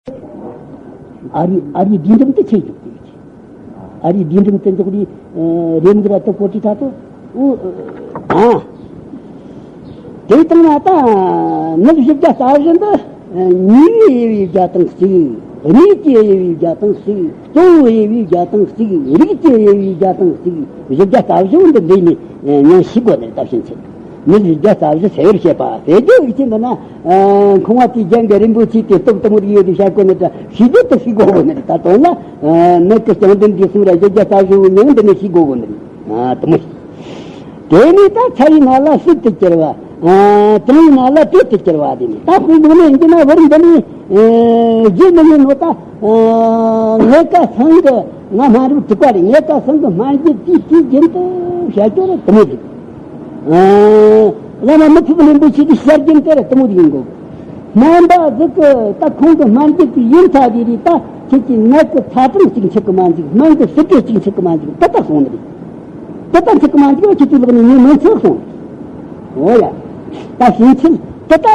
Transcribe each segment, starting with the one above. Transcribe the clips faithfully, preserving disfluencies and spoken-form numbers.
ཨ་རིའི་ཨ་རིའི་ལྡེའུ་འགྲམ་དུ་ཆས་འཇོག་གི་ཡོད་ཀྱི། ཨ་རིའི་ལྡེའུ་འགྲམ་དུ་འཇོག་རེས་རེས་མིག་ར་དུ་བཀོད་དུས་ད་དུ་ཨོ་ཨ། དེ་བཏང་ན་ད་ནི་བཞི་བརྒྱ་རྩ་བཞི་འདི་ནུས་པའི་དབྱེ་བའི་བརྒྱ་དང་གཅིག། གནས་ཀྱི་དབྱེ་བའི་བརྒྱ་དང་གཅིག། གཙོ་བོའི་དབྱེ་བའི་བརྒྱ་དང་གཅིག། རིགས་ཀྱི་དབྱེ་བའི་བརྒྱ་དང་གཅིག། བཞི་བརྒྱ་རྩ་བཞི་འདི་འདི་ནི་ཉན་ཤེས་དགོས་ནི་ད་ཕྱིན་ཆད། མི་བཞི་བརྒྱ་རྩ་བཞི་ཟེར་བཤད་པ་ཟེར་རྒྱུ་ཡིག་ཆེན་འདི་ན། ཁང་བ་དེའི་རྒྱན་གྱི་རིན་པོ་ཆེ་དེ་སྟོབས་དུ་མོ་རིགས་ཡོད་དེ་བཤད་དགོས་ནི་ད་ཤེས་རྒྱུ་དུ་ཤེས་དགོས་དགོས་ནི་རེད། ད་དོན་ལ་ནི་གི་ལྕང་ལྡན་འདི་གསུམ་ར་བཞི་བརྒྱ་རྩ་བཞི་བོ་མྱང་འདི་ནི་ཤེས་དགོས་དགོས་ནི་རེད། དུ་མོ་ཞིག་དེ་ནས་ད་ཚ་བའི་ནད་ལ་སྲིད་དུ་གྱུར་བ། གྲང་བའི་ནད་ལ་དྲོད་དུ་གྱུར་བ་དེ་ནི་ད་དཔེ་འཇོག་ནས་འདི་ན་བར་འདི་ནི་རྒྱུ་མི་ཉན་ནོ་ད། ངེད་ཀ་སང་གི་ང་སྨན་རུ་དྲུག་པ་རེད། ངེད་ཀ་སང་གི་སྨན་རྒྱུ་དེའི་དུས་རྒྱུན་དུ་བཤད་རྒྱུ་རེད། དུ་མོ་རེད། བླ་མ་མི་ཕམ་རིན་པོ་ཆེ་གི་བཤད་རྒྱུན་དེ་རེད། དུ་མོ་རེད་ཡིན་གོ། སྨན་པ་ཟིག་གི་ད་ཁོང་གི་སྨན་རྒྱུ་དེ་ཡིན་ཚ་དེ་རེད། ད་ཁྱེད་ཀྱི་ནད་ཀྱི་ཚ་གྲང་གཅིག་འཆི་གི་མ་འཇུག། སྨན་གྱི་ཟི་ཏྲས་གཅིག་འཆི་གི་མ་འཇུག། དེ་ལྟ་སོང་ནི་རེད། དེ་ལྟ་འཆི་གི་མ་འཇུག་ལ་ཁྱེད་ཚོའི་ལག་ནས་ཉོས་མི་འཆི་སོང་། འོ་ཡ། ད་ཕྱིན་ཆད་དེ་ལྟ་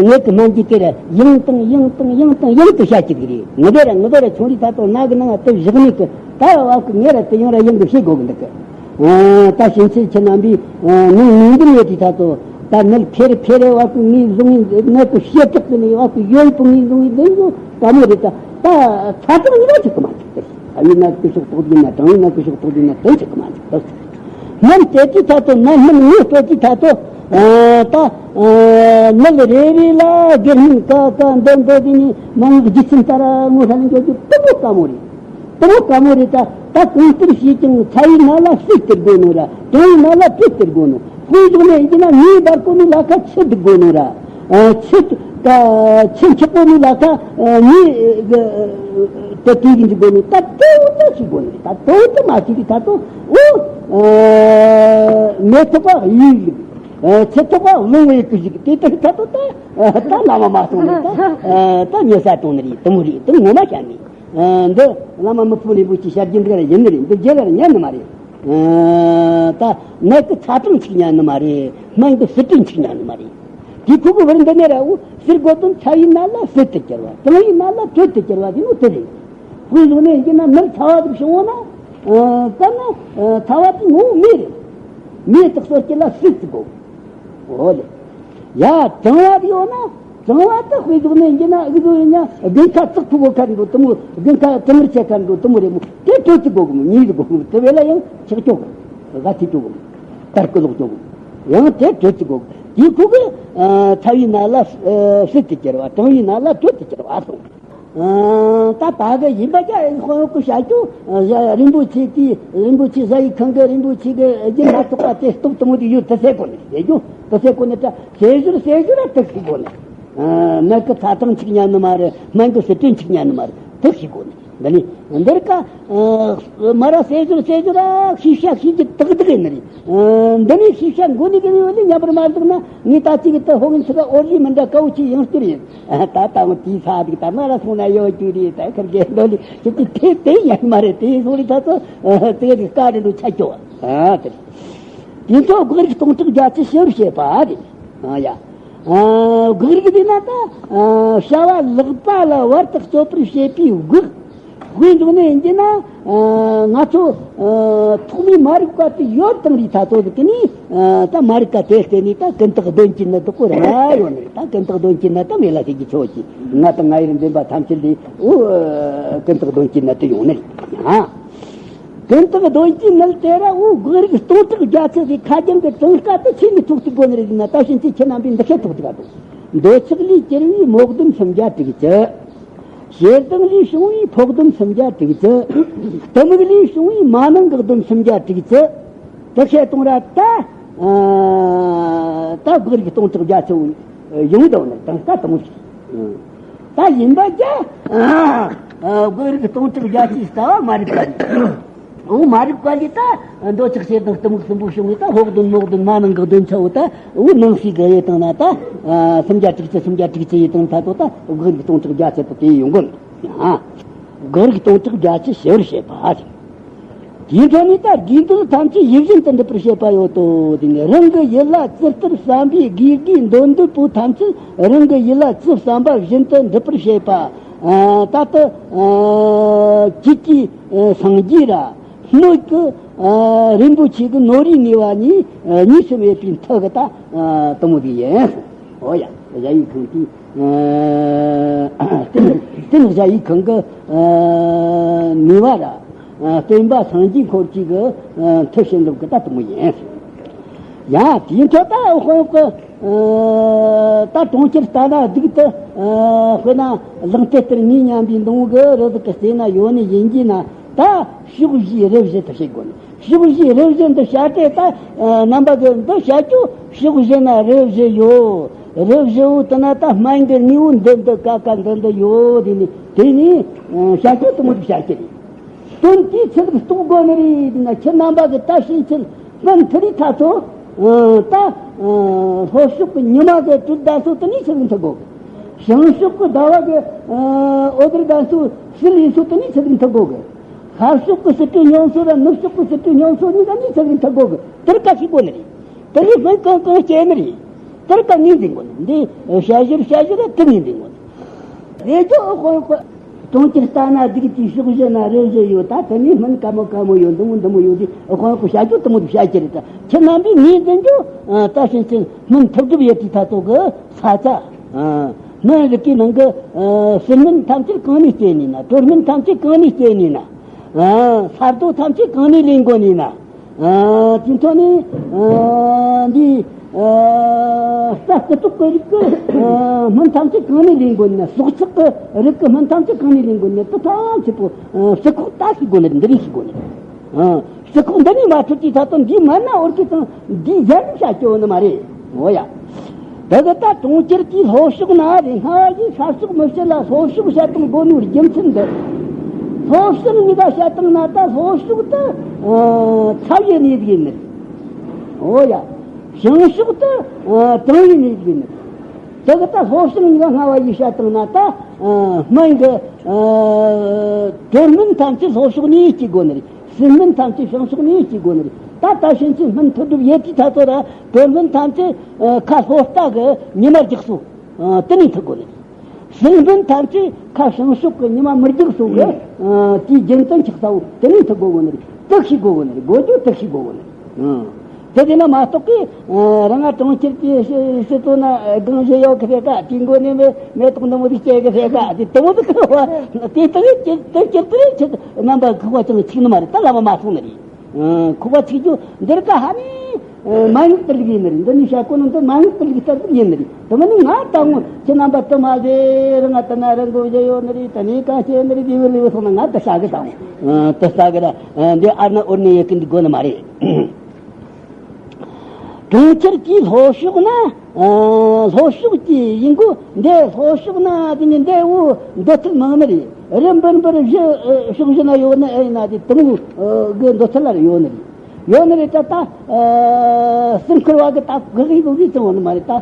ངེད་ཀྱི་སྨན་རྒྱུ་དེ་ར་ཡང་དང་ཡང་དང་ཡང་དང་ཡང་དུ་བཤད་ཀྱི་རེད། ངི་དེ་ར་ངི་དེ་ར་ཆུང་རིགས་ད་དུང་ནད་གི་ནང་ང་དུ་བཞག་ནས་གི་ད་བ་གི་ངེད་ར་དུ་ཡང་ར་ཡང་གི་བཤད་དགོས་གི་འདུག་གི། ད་ཕྱིན་ཆད་ཁྱེད་རྣམ་པས་ནང་ནང་འདི་ངེད་དེ་ད་དུ་ད་ནི་ཕེ་རེ་ཕེ་རེ་བ་གི་ངས་བཟུང་ངས་ནད་གི་བཤད་གྲགས་གི་ནས་བ་གི་ཡོད་པོ་ངས་བཟུང་ངས་འདི་ཚོ་དཀའ་མོ་རེད། ད་ད་ཚ་གྲང་གཉིས་ཀ་འཆི་གི་མ་འཇུག་ད། ཚ་བའི་ནད་ཀྱི་ཕྱོགས་གཏོགས་རྒྱུ་ན་གྲང་བའི་ནད་ཀྱི་ཕྱོགས་གཏོགས་རྒྱུ་ན་དོན་ཆེ་གི་མ་འཇུག་ད། སྨན་དེ་དུས་ད་དུ་ནད་སྨན་ངོ་སྤྲོད་དུས་ད་དུ་ད་ནད་རེ་རེ་ལ་དགེ་སྨན་ཀ་ཀ་འདི་འདི་དེ་ནི་མ་ངག་རྒྱུ་མཚན་ལྟར་ངོ་ས་ནས་འཇོག་རྒྱུ་དུ་མོ་དཀའ་མོ་རེད། དུ་མོ་དཀའ་མོ་རེད། ད་ད་གང་ལྟར་བྱས་ཀྱང་ཚ་བའི་ནད་ལ་སྲིད་སྟེར་དགོས་ནོ་ར། གྲང་བའི་ནད་ལ་དྲོད་སྟེར་དགོས་ནོ། དཔེ་བཞག་ནས་ཡིན་ན་མིའི་བར་སྐོར་ནི་ལ་ཁ་ཆུ་འདུག་དགོས་ནོ་ར། ཆུ་ཆུ་འཁྱག་པོ་ནི་ལ་ཁ་མིའི་དེ་དེ་གི་འདུག་དགོས་ནོ། ད་དེ་འུ་ད་ཤི་དགོས་ནོ། ད་དེ་འུ་ད་མ་ཤི་གི་ད་དུ་འུ་མེ་ཐོག་པ་ཡིན་ལུག། ཆུ་ཐོག་པ་རླུང་བའི་ཀི་ཞིག་དེ་ལྟར་ད་དུ་ད་ད་ལ་མ་མ་སོང་ནས་ད་ད་ཉེ་ས་གཏོང་ནི་རེད། དུ་མོ་རེད། དུ་ངོ་མ་བཤད་ནས། འདི་བླ་མ་མི་ཕམ་རིན་པོ་ཆེའི་བཤད་རྒྱུན་འདི་ར་ཡིན་ནི་རེད། འདི་རྒྱུན་ར་ཉན་ནི་མ་རེད། ད་ནད་ཀྱི་ཚ་གྲང་འཆི་ཉན་ནི་མ་རེད། སྨན་གྱི་ཟི་ཏྲས་འཆི་ཉན་ནི་མ་རེད། དེ་ཁོ་གི་བར་འདི་ནས་ར་འུ་ཟེར་དགོས་དོན་ཚ་བའི་ནད་ལ་ཟི་ཏྲས་གྱུར་བ། གྲང་བའི་ནད་ལ་དྲོད་དུ་གྱུར་བ་དེ་ནོ་དེ་རེད། དཔེ་བཞག་ནས་ཡིན་ན་མིར་ཚ་བ་དེ་བྱུང་བ་ན། ད་ནི་ཚ་བ་དེ་ངོ་བོ་མེ་རེད། མེ་དག་སོ་སྐྱེ་ལ་ཟི་ཏྲས་དགོས། འོ་ལེ། ཡ་གྲང་བ་དེ་ཡོད་ན། གྲང་བ་དེ་དཔེ་བཞག་ནས་ཡིན་ན་འུ་ཚོ་ཡིན་ན་དགུན་ཁ་བཙག་ཕུག་གོ་ཁ་འགྲོ་དུ་མོ། དགུན་ཁ་གྲང་ངར་ཆེ་ཁ་འགྲོ་དུ་མོ་རེད་མོ། དེ་དྲོད་ཀྱི་སྒོ་གི་མོ་ཉིད་ཀྱི་སྒོ་གི་མོ་དེ་བས་ལ་ཡང་ཆག་ཅོག་གི་ག་ཐི་ཅོག་གི་དར་ཀི་ལོག་ཅོག་གི་ཡང་དེ་དྲོད་ཀྱི་སྒོ་གི་དེ་ཁུ་གི་ཚ་བའི་ནད་ལ་ཟི་ཏྲས་གྱུར་བ། གྲང་བའི་ནད་ལ་དྲོད་དུ་གྱུར་བ་སོང་། ད་ད་གི་ཡིན་པ་ཀྱ་དཔོན་གི་བྱ་རྒྱུ་རིན་པོ་ཆེ་དེ་རིན་པོ་ཆེ་བཟའ་ཡི་ཁང་གི་རིན་པོ་ཆེ་གི་རྒྱུ་མ་གཏོགས་པ་དེ་སྟོབས་དུ་མོ་དེ་ཡོད་དུ་ཟེར་གོ་ནི་ཟེར་རྒྱུ་དུ་ཟེར་གོ་ནི་ད་ཟེར་ཞོར་ཟེར་ཞོར་ལ་དུ་ཤི་གོ་ནི། ནད་ཀྱི་ཚ་གྲང་འཆི་ཉན་ནི་མ་རེད། སྨན་གྱི་ཟི་ཏྲས་འཆི་ཉན་ནི་མ་རེད། དུ་ཤི་གོ་ནི་འདི་ནི་འདིར་ཀ་མ་ར་ཟེར་ཞོར་ཟེར་ཞོར་ལ་ཤེས་བྱ་ཤེས་རྒྱུ་དག་དག་ཡིན་ནི་རེད། འདི་ནི་ཤེས་བྱ་མགོ་ནས་གི་ནི་ཡོད་ནི་ཉམས་པར་མ་བསྡད་ན་ངས་ད་ཅིག་གི་ད་ཧོ་གིན་ཚི་ད་ཨོ་རི་མི་འདྲ་དཀའ་བོ་ཆེ་ཡང་སྟེར་ཡིན། ད་ལྟ་བ་དེའི་ས་དེ་ད་མ་ར་སོང་ན་ཡོད་རྒྱུ་རེད། ད་ཁར་གེ་འདོ་ལི་ཁྱེད་ཀྱི་དེ་དེ་ཡང་མ་རེད། དེ་སོང་རི་ད་ཚོ་དེ་རི་ཀ་རི་འགྲོ་ཆ་ཀྱོ། ཨ་དེ་དེ་ཚོ་སྒོ་རིགས་སྟོང་ཕྲག་བརྒྱད་ཅུ་ཞེ་བར་བཤད་པ་རེད། ཨ་ཡ། སྒོ་རིགས་དེ་ན་ད་བྱ་བ་ལེགས་པ་ལ་བར་དུ་གཅོད་པར་བྱེད་པའི་སྒོ། དཔེ་འཇོག་ནས་ཡིན་གྱི་ན། ང་ཚོ་ཐོག་མའི་མ་རིག་པ་དེ་ཡོད་དང་རིག་ཐ་ཚོ་ཟིག་གི་ནི། ད་མ་རིག་པ་དེ་བརྟེན་ནས་ད་ཀུན་བརྟགས་དོན་གྱི་ནི་དུ་གོ་ར་ཡོད་ནི་རེད། ད་ཀུན་བརྟགས་དོན་གྱི་ནི་ད་མེད་ལ་ཟེར་གྱི་ཆོག་གི། ང་དང་ང་ཡིར་འཛིན་པ་ཐམས་ཅད་ལས་འོ་ཀུན་བརྟགས་དོན་གྱི་ནི་དུ་ཡོང་ནི་རེད། ཀུན་བརྟགས་དོན་གྱི་ནི་དེ་ར་འོ་སྒོ་རིགས་སྟོང་ཕྲག་བརྒྱད་ཅུ་ཟིག་ཁ་རྒྱང་གི་གྲངས་ཀ་དུ་ཆེ་ནི་ཐུག་ཐུག་གོ་ནི་རེད་ན། ད་ཕྱིན་ཆད་ཁྱེད་རྣམ་པས་འདི་སྐད་ཐུག་ཐུག་ག་དང་། འདོད་ཆགས་ལས་གྱུར་པའི་མོ་གདོན་སུམ་བརྒྱ་དྲུག་ཅུ། ཞེ་སྡང་ལས་བྱུང་བའི་ཕོག་གདོན་སུམ་བརྒྱ་དྲུག་ཅུ། གཏི་མུག་ལས་བྱུང་བའི་མ་ནིང་གི་གདོན་སུམ་བརྒྱ་དྲུག་ཅུ། དེ་བཤད་གཏོང་ར་ད། ད་སྒོ་རིགས་སྟོང་ཕྲག་བརྒྱད་ཅུ་ཡོང་དང་ནི་གྲངས་ཀ་དང་། ད་ཡིན་པ་ཀྱ། སྒོ་རིགས་སྟོང་ཕྲག་བརྒྱད་ཅུའི་རྩ་བ་མ་རིག་པ་རེད། འོ་མ་རིག་པ་ལས་ད་འདོད་ཆགས་ཞེ་སྡང་གཏི་མུག་གསུམ་པོ་བྱུང་བས་ད་ཕོག་གདོན་མོ་གདོན་མ་ནིང་གི་གདོན་ཆ་བོ་ད་འོ་ནང་སྲིད་གི་ཡེ་དང་ན་ད་སུམ་བརྒྱ་དྲུག་ཅུ་སུམ་བརྒྱ་དྲུག་ཅུ་ཡེ་དང་ད་དོ་ད་སྒོ་རིགས་སྟོང་ཕྲག་བརྒྱད་ཅུ་དུ་དེ་ཡོང་གོ་ན། སྒོ་རིགས་སྟོང་ཕྲག་བརྒྱད་ཅུ་ཞེ་བར་བཤད་པ། དེའི་འཕྲོ་ནས་ད་དགེ་འདུན་ཐམས་ཅད་ཡིད་བཞིན་དུ་འགྲུབ་པར་བྱེད་པ་ཡོད་དོ། དེ་ནས་རང་གི་ཡིད་ལ་ཇི་ལྟར་བསམ་པའི་དགེ་དགེའི་འདོད་འདོད་པོ་ཐམས་ཅད་རང་གི་ཡིད་ལ་ཇི་བསམ་པ་བཞིན་དུ་འགྲུབ་པར་བྱེད་པ། ད་ལྟ་ཁྱེད་ཀྱི་སངས་རྒྱས་ར་སྣོད་ཀྱི་རིན་པོ་ཆེ་གི་ནོར་རིའི་ནུས་པ་ནི་གཉིས་སུ་མེད་པའི་མཐུ་གི་ད་དུ་མོ་དེ་ཡིན། ཨོ་ཡ། གཞལ་ཡས་ཁང་དེ་བསྟན་བསྟན་གཞལ་ཡས་ཁང་གི་ནུས་པ་ར་སྟོན་པ་སངས་རྒྱས་འཁོར་བཅས་ཀྱི་མཐུ་བྱིན་རླབས་ཀྱི་ད་དུ་མོ་ཡིན། ཡ། དེའི་འཕྲོ་ད་དཔོན་གི་ད་གྲོང་ཁྱེར་ལྟ་ན་སྡུག་ཏུ་དཔེར་ན་གླང་དེ་ལྟར་ངའི་སྙམ་པའི་འདུན་གི་རི་དྭགས་ཀྱི་རྩེ་ན་ཡོད་ནི་ཡིན་གྱི་ན། ད་ཕྱོགས་བཞིའི་རི་བཞི་དུ་བྱེད་དགོས་ནི། ཕྱོགས་བཞིའི་རི་བཞི་འདི་བྱ་སྤྲེལ་ད་རྣམ་པ་གི་འདི་བྱ་རྒྱུ། ཕྱོགས་བཞི་ན་རི་བཞི་ཡོད། རི་བཞི་བོ་དེ་ན་ད་སྨན་གི་དངོས་པོ་འདི་འདི་ཀ་ཀ་འདི་འདི་ཡོད། དེ་ནི་དེ་ནི་བྱ་རྒྱུ་དུ་མོ་དུ་བྱ་རྒྱུ་རེད། དོན་དེའི་ཚིག་རྟོགས་དགོས་ནི་རེད། དེ་ན་ཁྱེད་རྣམ་པ་གི་ད་ཕྱིན་ཆད་སྨན་མཐུ་རིགས་ཐ་ཚོ་ད་ལྷོ་ཕྱོགས་ཀྱི་ཉི་མ་གི་དྲོད་ཟླ་སོགས་དེ་ནས་ཚིག་མཐུ་དགོས་གི། བྱང་ཕྱོགས་ཀྱི་ཟླ་བ་གི་འོད་ཟེར་ཟླ་སོགས་སྲིད་ལས་སོགས་དེ་ནས་ཚིག་མཐུ་དགོས་གི། ཤར་ཕྱོགས་ཀྱི་སྲིད་པའི་སྙོམས་སོགས་ར་ནུབ་ཕྱོགས་ཀྱི་སྲིད་པའི་སྙོམས་སོགས་གཉིས་ཀ་ནས་ཚིག་མཐུ་དགོས་གི། དེར་ཀ་ཤི་དགོས་ནི་རེད། དེ་ནས་སྨན་གང་གང་སྐྱེ་ནི་རེད། དེར་ཀ་ངོས་འཛིན་དགོས་ནི། འདི་བྱ་གཞིར་བྱ་གཞིར་དེ་ངོས་འཛིན་དགོས་ནི། རེ་ཇོ་ཨོ་ཧོ་ཧོ། གྲོང་ཁྱེར་ལྟ་ན་སྡུག་ཅེས་ཕྱོགས་བཞི་ན་རི་བཞི་ཡོད། ད་དེ་ནས་སྨན་ག་མོ་ག་མོ་ཡོད། འདི་མོ་འདི་མོ་ཡོད། དེ་ཨོ་ཧོ་ཧོ་བྱ་རྒྱུ་དེ་མོ་དེ་བྱ་རྒྱུ་རེད། ད་ཁྱེད་རྣམ་པས་ངོས་འཛིན་རྒྱུ། ད་ཕྱིན་ཆད་སྨན་མཐུ་སྒྲུབ་ཡེ་དུས་ད་ཚོ་གི་ས་ཆ། སྨན་རིགས་ཀྱི་ནང་གི་སྲིན་སྨན་ཐམས་ཅད་གང་ནས་སྐྱེ་ནི་ན། དྲོད་སྨན་ཐམས་ཅད་གང་ནས་སྐྱེ་ནི་ན། ས་རྡོ་ཐམས་ཅད་གང་ནས་ལེན་དགོས་ནི་ན། ཨ། དེ་ཐོག་ནས་ཨ་འདི་ཨ་རྩྭ་སྐྱེ་ཐོག་གི་རིགས་ཀྱི་ཨ་སྨན་ཐམས་ཅད་གང་ནས་ལེན་དགོས་ནི། སྲོག་ཆགས་ཀྱི་རིགས་ཀྱི་སྨན་ཐམས་ཅད་གང་ནས་ལེན་དགོས་ནི། དེ་ཐམས་ཅད་པོ་ཨ་སྤྱི་ཁོག་ད་ཤེས་དགོས་ནི་རེད། འདི་རིགས་ཤེས་དགོས་ནི་རེད། ཨ་སྤྱི་ཁོག་འདི་ནས་མ་ཐུབ་ཀྱི་ད་དུང་འདི་མ་ན་འོར་གི་དང་འདི་ཡར་ནས་བྱ་སྐྱོ་ནི་མ་རེད། འོ་ཡ། དེ་གི་ད་གྲོང་ཁྱེར་གྱི་ལྷོ་ཕྱོགས་ན་རེད། སྔ་བ་ཡི་ཤར་ཕྱོགས་མི་བྱེད་ལ། ལྷོ་ཕྱོགས་བྱ་བཏང་དགོས་ནོའི་རྒྱུ་མཚན་འདི། ལྷོ་ཕྱོགས་གཉིས་ཀ་བྱ་བཏང་ན་ད་ལྷོ་ཕྱོགས་དེ་ཨ་ཚ་བའི་གནས་ཡིན་ནི། འོ་ཡ། བྱང་ཕྱོགས་དེ་ཨ་གྲང་བའི་གནས་ཡིན་ནི། དེ་གི་ད་ལྷོ་ཕྱོགས་གཉིས་ཀ་སྔ་བ་ཡི་བྱ་བཏང་ན་ད་ཨ་སྨན་གི་ཨ་དྲོད་སྨན་ཐམས་ཅད་ལྷོ་ཕྱོགས་ནས་སྐྱེ་དགོས་ནི་རེད། སྲིན་སྨན་ཐམས་ཅད་བྱང་ཕྱོགས་ནས་སྐྱེ་དགོས་ནི་རེད། ད་ད་ཕྱིན་ཆད་སྨན་མཐུ་སྒྲུབ་ཡེ་དུས་ད་ཚོ་ར་དྲོད་སྨན་ཐམས་ཅད་ཨ་ཁ་ལྷོ་ལྟ་གི་ཉི་མ་རྒྱགས་སོ། ཨ་དེ་ནས་མཐུ་དགོས་ནི་རེད། སྲིན་སྨན་ཐམས་ཅད་ཁ་བྱང་ཕྱོགས་ཀྱི་ཉི་མ་མི་རྒྱགས་སོ་གི། ཨ་དེའི་རྒྱུ་མཚན་ཆགས་ས་བོ་དེ་ནས་མཐུ་དགོས་དགོས་ནི་རེད། དེ་ཤེས་དགོས་དགོས་ནི་རེད། དགོས་རྒྱུ་དེ་ཤེས་དགོས་དགོས་ནི་རེད། ཨ་དེ་དེ་ན་མ་གཏོགས་ཀི་ཨ་རང་ང་གྲོང་ཁྱེར་གྱི་ཕྱི་ཕྱི་ཚོ་ན་སྒང་བཞི་ཡོད་གི་ཟེར་ཀ། དེའི་མགོ་ནས་མེ་མེ་ཏོག་འདི་མོ་ཟིག་སྐྱེ་གི་ཟེར་ཀ། དེ་དེ་མོ་ཟིག་ཁུག་པ་དེ་དེ་ཁྱེད་དེ་ཁྱེད་དེ་ཁྱེད་རྣམ་པ་ཁུག་པ་ཅང་ཆིག་ནི་མ་རེད། ད་ལམ་མ་སོང་ནི་རེད། ཨ་ཁུག་པ་ཆིག་རྒྱུ་འདིར་ཀ་ཧ་ནི་ཨ་མ་ཡིག་ཏུ་ལུག་ཡིན་ནི་རེད། འདི་ནི་བྱ་ཀོ་ནང་དུ་མ་ཡིག་ཏུ་ལུག་ལྟར་དུ་ཡིན་ནི་རེད། དེ་མ་ནི་ང་ད་ངོ་ཁྱེད་རྣམ་པ་དུ་མ་ཟེར། ང་དུ་ན་རང་གོ་བཞི་ཡོད་ནི་རེད། ད་ནི་གང་བྱེད་ནི་རེད། དེ་བས་ལས་སོང་ན་ང་དུ་ཤ་གི་ད་ངོ་དུ་ཤ་གི་ར། འདི་ཨར་ན་ཨོར་ནི་ཡེ་ཀིན་འདི་དགོས་ནི་མ་རེད། གྲོང་ཁྱེར་གྱི་ལྷོ་ཕྱོགས་ན། ཨ་ལྷོ་ཕྱོགས་ཀྱི་ཡིན་གོ། འདི་ལྷོ་ཕྱོགས་ན་དེ་ནི་འདི་འུ་འདོད་ཚུལ་མང་ནི་རེད། རི་འབུར་འབུར་བཞི་ཕྱོགས་བཞི་ན་ཡོད་ནི་ཨེ་ཡིན་ན། དེ་དང་གི་འདོད་ཚུལ་ལ་ཡོད་ནི་རེད། ཡོད་ནི་རེད། ད་ད་ཨ་སེམས་འཁོར་བ་གི་ད་གི་གི་གི་ཅང་ཡོད་ནི་མ་རེད། ད་ཨ་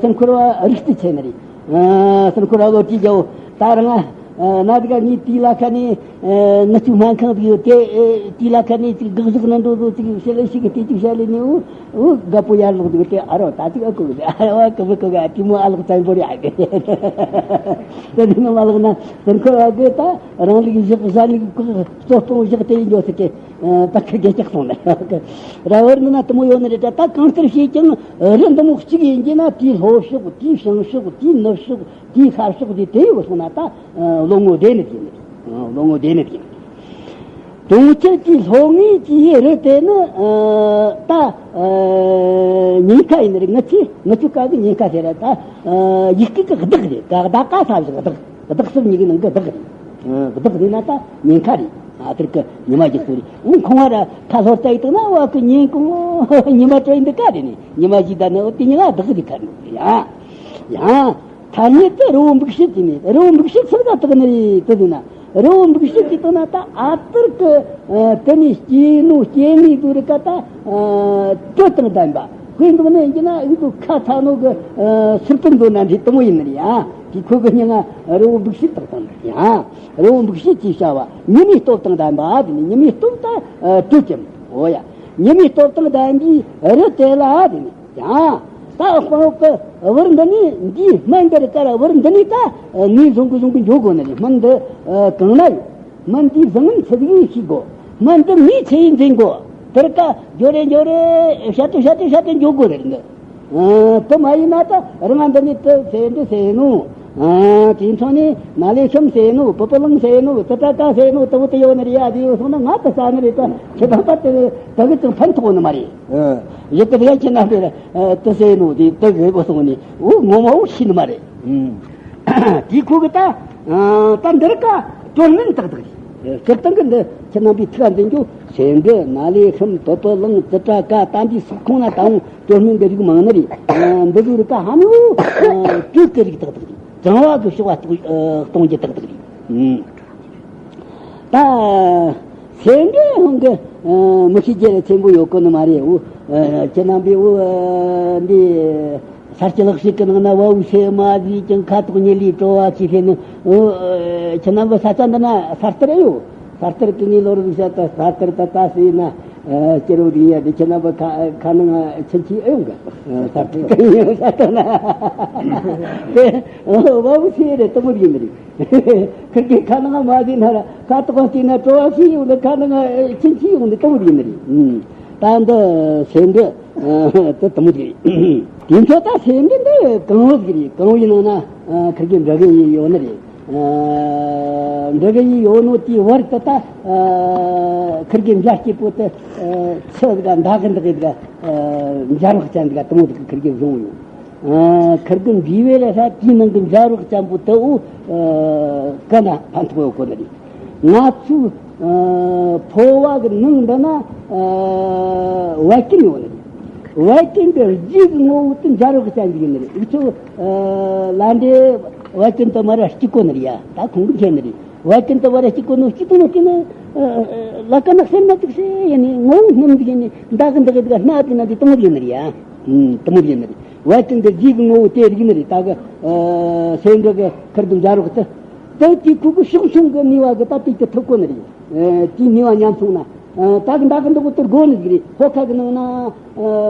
སེམས་འཁོར་བ་རིགས་གཏི་ཆེ་ནི་རེད། ཨ་སེམས་འཁོར་བ་ལོ་དྲིས་རྒྱའོ། ད་རང་ཨ་ན་དེ་ག་ངའི་དེའི་ལ་ཁ་ནས་ཨ་ང་ཚོའི་སྨན་ཁང་དུ་ཡོད་དེ། ཨེ་དེའི་ལ་ཁ་ནས་ཅིག་དགག་གཞག་ནི་འགྲོ་ཟོ་ཅིག་བཤད་ལེ་ཞིག་གི་དེ་ཅིག་བཤད་ལེ་ནི་འུ་འུ་དགའ་པོ་ཡར་ལོག་འདུག་དེ། ཨ་རོ་ད་ཅིག་ཨ་ཁུ་གི་ཨ་བ་ཀུ་བུ་ཀུ་ག་དེ་མོ་ཨ་ལོག་ཙམ་པོ་རེད། ཨ་གི་དེ་ནི་མ་ལོག་ན་སེམས་འཁོར་བ་གི་ད་རང་ལུགས་བཞག་གཞན་ལུགས་གཙོ་སྟོང་བཞག་དེ་ཡིན་འགྱོ་ཟེར་གི། ད་ཁ་གེ་ཀྱག་སོང་ནས་ར་བར་འདི་ན་དེ་མོ་ཡོད་ནི་རེད། ད་ད་གང་ལྟར་བྱས་ཀྱང་རི་འདི་མོ་གཅིག་ཡིན་གྱི་ན། དེའི་ལྷོ་ཕྱོགས། དེའི་བྱང་ཕྱོགས། དེའི་ནུབ་ཕྱོགས། དེའི་ཤར་ཕྱོགས། དེ་དེ་ཡོད་སོང་ན་ད་ལོ་ངོ་བདེ་ནི་དེ་ནི་ལོ་ངོ་བདེ་ནི་དེ་ནི། གྲོང་ཁྱེར་གྱི་ལྷོ་ངོས་ཀྱི་རི་དེ་ནི་ད་ཉེན་ཁ་ཡིན་ནི་རེད། ང་ཚོས་ང་ཚོའི་སྐབས་ཀྱི་ཉེན་ཁ་ཟེར་ར། ད་ཡིག་སྐད་ཀྱི་བདག་རེད། ག་བདག་ག་ས་བཞག་བདག་བདག་སུམ་གཉིས་ཀྱི་ནང་གི་བདག་རེད། བདག་རེད་ན་ད་ཉེན་ཁ་རེད། ཨ་དེར་གི་ཉི་མ་རྒྱགས་སོ་རེད། འོ་ཁོང་བ་ར་ཁ་ལྷོར་ལྟ་ཡི་དང་ན་བ་གི་ཉིན་གུང་ཉི་མ་དྲོ་ཡི་འདི་ག་རེད་ནི། ཉི་མ་ཞིག་ད་ནི་འོ་དེ་ཉི་མ་བདག་རེད་ཁ་ནི། ཡ་ཡ། ཐ་སྙད་དུ་རི་བོ་འབིགས་བྱེད་ཀྱི་ནི། རི་བོ་འབིགས་བྱེད་ཚུལ་ག་དག་ནི་རེད་དུ་ཟེར་ན། རི་བོ་འབིགས་བྱེད་ཀྱི་དུ་ན་ད་ཨ་ཏིར་གི་དེ་ནི་སྐྱེ་ནོ་སྐྱེ་ནི་དུ་རི་ཀ་ད་དྲོད་དང་ལྡན་པ། དཔེ་འདུག་ནི་ཡིན་གྱི་ན་ཨུ་དུ་ཁ་ཚ་ནོ་གི་སིར་པིན་དུ་ན་འདྲི་དུ་མོ་ཡིན་ནི་རེད། ཡ་དེ་ཁོ་གི་སྙིང་ང་རི་བོ་འབིགས་བྱེད་དག་དང་ཡ་རི་བོ་འབིགས་བྱེད་ཅེས་བྱ་བ་ཉི་མའི་སྟོབས་དང་ལྡན་པ་དེ་ནི་ཉི་མའི་སྟོབས་ད་དྲོད་ཀྱི་འོ་ཡ་ཉི་མའི་སྟོབས་དང་ལྡན་པའི་རི་དེ་ལ་དེ་ནི། ཡང་ད་དཔོན་གི་ བར་འདི་ནས་འདིའི་སྨན་འདི་རིགས་ཀ་ར་བར་འདི་ནས་ད་ངོས་བཟུང་གི་བཟུང་གི་འཇོག་དགོས་ནི་རེད། སྨན་འདི་གང་ན་ཡོད། སྨན་འདིའི་བཟང་ངན་ཚད་ཡིན་ཤེས་དགོས། སྨན་འདི་ངས་ཚད་ཡིན་འཛིན་དགོས། དེར་ཀ་འཇོ་རེ་འཇོ་རེ་བཤད་དེ་བཤད་དེ་བཤད་དེ་འཇོག་དགོས་རེད་འདི། དེ་མ་ཡིན་ན་ད་རང་འདི་ནས་དེ་ཟེར་འདི་ཟེར་ནོ། དེ་ཚོ་ནས་ན་ལེ་ཤམ་ཟེར་ནོ། པི་པི་ལིང་ཟེར་ནོ། ཙི་ཏྲ་ཀ་ཟེར་ནོ། དེ་བོ་དེ་ཡོད་ནི་རེད་ཡ། དེ་ཡོད་སོང་ན་ང་དེ་ཟ་ནི་རེད། ད་ཁྱེད་རང་པ་དེ་དེ་གི་ཅང་ཕན་ཐོགས་ནི་མ་རེད། ཡི་གེ་དེ་ཁྱེད་རྣམ་པས་དེ་ཟེར་ནོ། དེ་དེ་གི་གོ་སོང་ནི་འོ་ངོ་མ་འོ་ཤི་ནི་མ་རེད། དེ་ཁོ་གི་ད་ད་འདིར་ཀ་སྤྲོ་སྨན་ཏག་ཏག་རེད། སྤྱིར་བཏང་གི་འདི་ཁྱེད་རྣམ་པས་ཐུགས་འཛིན་རྒྱུ་ཟེར་འདི་ན་ལེ་ཤམ། པི་པི་ལིང་། ཙི་ཏྲ་ཀ། ད་འདི་སོགས་ཁོང་ན་ད་འོང་སྤྲོ་སྨན་གི་རིགས་མང་ནི་རེད། འདི་ཚོའི་རིགས་ཀ་ཧ་ནི་འོ་དྲུག་གི་རིགས་ཏག་ཏག་རེད། གྲང་བ་གི་ཤོག་བ་གཏོང་རྒྱུ་ཏག་ཏག་རེད། ད་སེམས་འདྲེ་ཧོང་གི་མི་ཤེས་རྒྱལ་ཆེན་པོ་ཡོད་གོ་ནི་མ་རེད། འོ་ཁྱེད་རྣམ་པས་འོ་འདི་ས་སྐྱ་ལག་ཤེས་ཀྱི་ནང་ན་བ་འུ་སེ་མ་ཟིག་ཀྱང་ཁ་དོག་ཉི་ལི་བྲོ་བ་ཆེ་ཤེས་ནི། འོ་ཁྱེད་རྣམ་པ་ས་ཆ་འདི་ན་ས་སྟེར་ཡོད། ས་སྟེར་གི་ངའི་ལོ་རུ་བཤད་ད་ས་སྟེར་ད་ད་སེ་ན། ཨ། སྐྱེ་རོ་རིང་ཡ་དེ་ཁྱེད་རྣམ་པ་ཁ་ཁ་ནང་ང་ཕྱིན་ཆི་ཨེ་ཡོང་ག་ཨ། ས་ཁྲི་ཀ་ཡིན་ས་ཏོ་ན། དེ་ཨོ་བ་བུ་ཆེ་རེད། དེ་མོ་ཡིན་ནི་རེད། ཁིར་གི་ཁ་ནང་ང་མ་བཟོས་ན་ར་ཁ་ཏོག་ག་སྐྱེས་ན་བྲོ་བ་ཆི་ཡོང་ནི། ཁ་ནང་ང་ཕྱིན་ཆི་ཡོང་ནི་དེ་མོ་ཡིན་ནི་རེད། ཨུམ། ད་འདི་སེམས་འདི་དེ་དེ་མོ་རེད། དེ་ཚོ་ད་སེམས་འདི་འདི་གང་བོ་ཟིག་རེད། གང་བོ་ཡིན་ནང་ན་ཨ། ཁིར་གི་འདྲ་གི་ཡིན་ཡོད་ནི་རེད། འདི་གི་ཡིན་ཡོད་ནོ་དེའི་བར་དུ་ད་ཁིར་གི་འཇའ་སྐྱིད་པོ་དེ་ཚེ་འདི་ག་མདའ་གི་འདི་གི་འདི་ག་འཇའ་རོགས་ཅན་འདི་ག་དེ་མོ་འདི་གི་ཁིར་གི་བཟུང་ཡོད། ཁིར་གི་འབྲི་བའི་ལས་ས་དེའི་ནང་གི་འཇའ་རོགས་ཅན་པོ་དེ་འུ་ཀ་ན་ཕན་ཐོགས་ཡོད་གོ་ནི་རེད། ང་ཚོའི་ཕོ་བ་གི་ནང་འདི་ན་བད་ཀན་ཡོད་ནི་རེད། བད་ཀན་གི་རྗེས་གི་ངོ་བོ་དེ་འཇའ་རོགས་ཅན་འདི་ཡིན་ནི་རེད། འུ་ཚོ་ལ་འདྲེ་བད་ཀན་དུ་མ་ར་སྐྱིད་གོ་ནི་རེད་ཡ། ད་ཁོང་གི་མཁྱེན་ནི་རེད། བད་ཀན་དུ་མ་ར་སྐྱིད་གོ་ནོ་སྐྱིད་དུ་ནོ་སྐྱིད་ནི་ལ་ཀ་ན་སེམས་ན་ཅིག་སེ་ཡིན་ནི་ངོ་བོ་སྣུམ་འདི་ཡིན་ནི་འདག་གི་འདག་གི་འདག་སྣ་དེ་ན་འདི་དུ་མོ་ཡིན་ནི་རེད་ཡ། དུ་མོ་ཡིན་ནི་རེད། བད་ཀན་གི་རྗེས་གི་ངོ་བོ་དེ་རིག་ནི་རེད། ད་གི་སེམས་འདི་གི་ཁིར་དུ་འཇའ་རོགས་དེ་དེ་དེ་ཁོ་གི་ཕྱོགས་མཚུངས་གི་ནུས་པ་གི་ད་དེ་དེ་ཐུབ་གོ་ནི་རེད། དེའི་ནུས་པ་ཉམས་སོང་ན། ད་གི་འདག་གི་འདག་གི་དེ་དགོས་ནི་ཟིག་རེད། ཕོ་ཁ་གི་ནང་ན་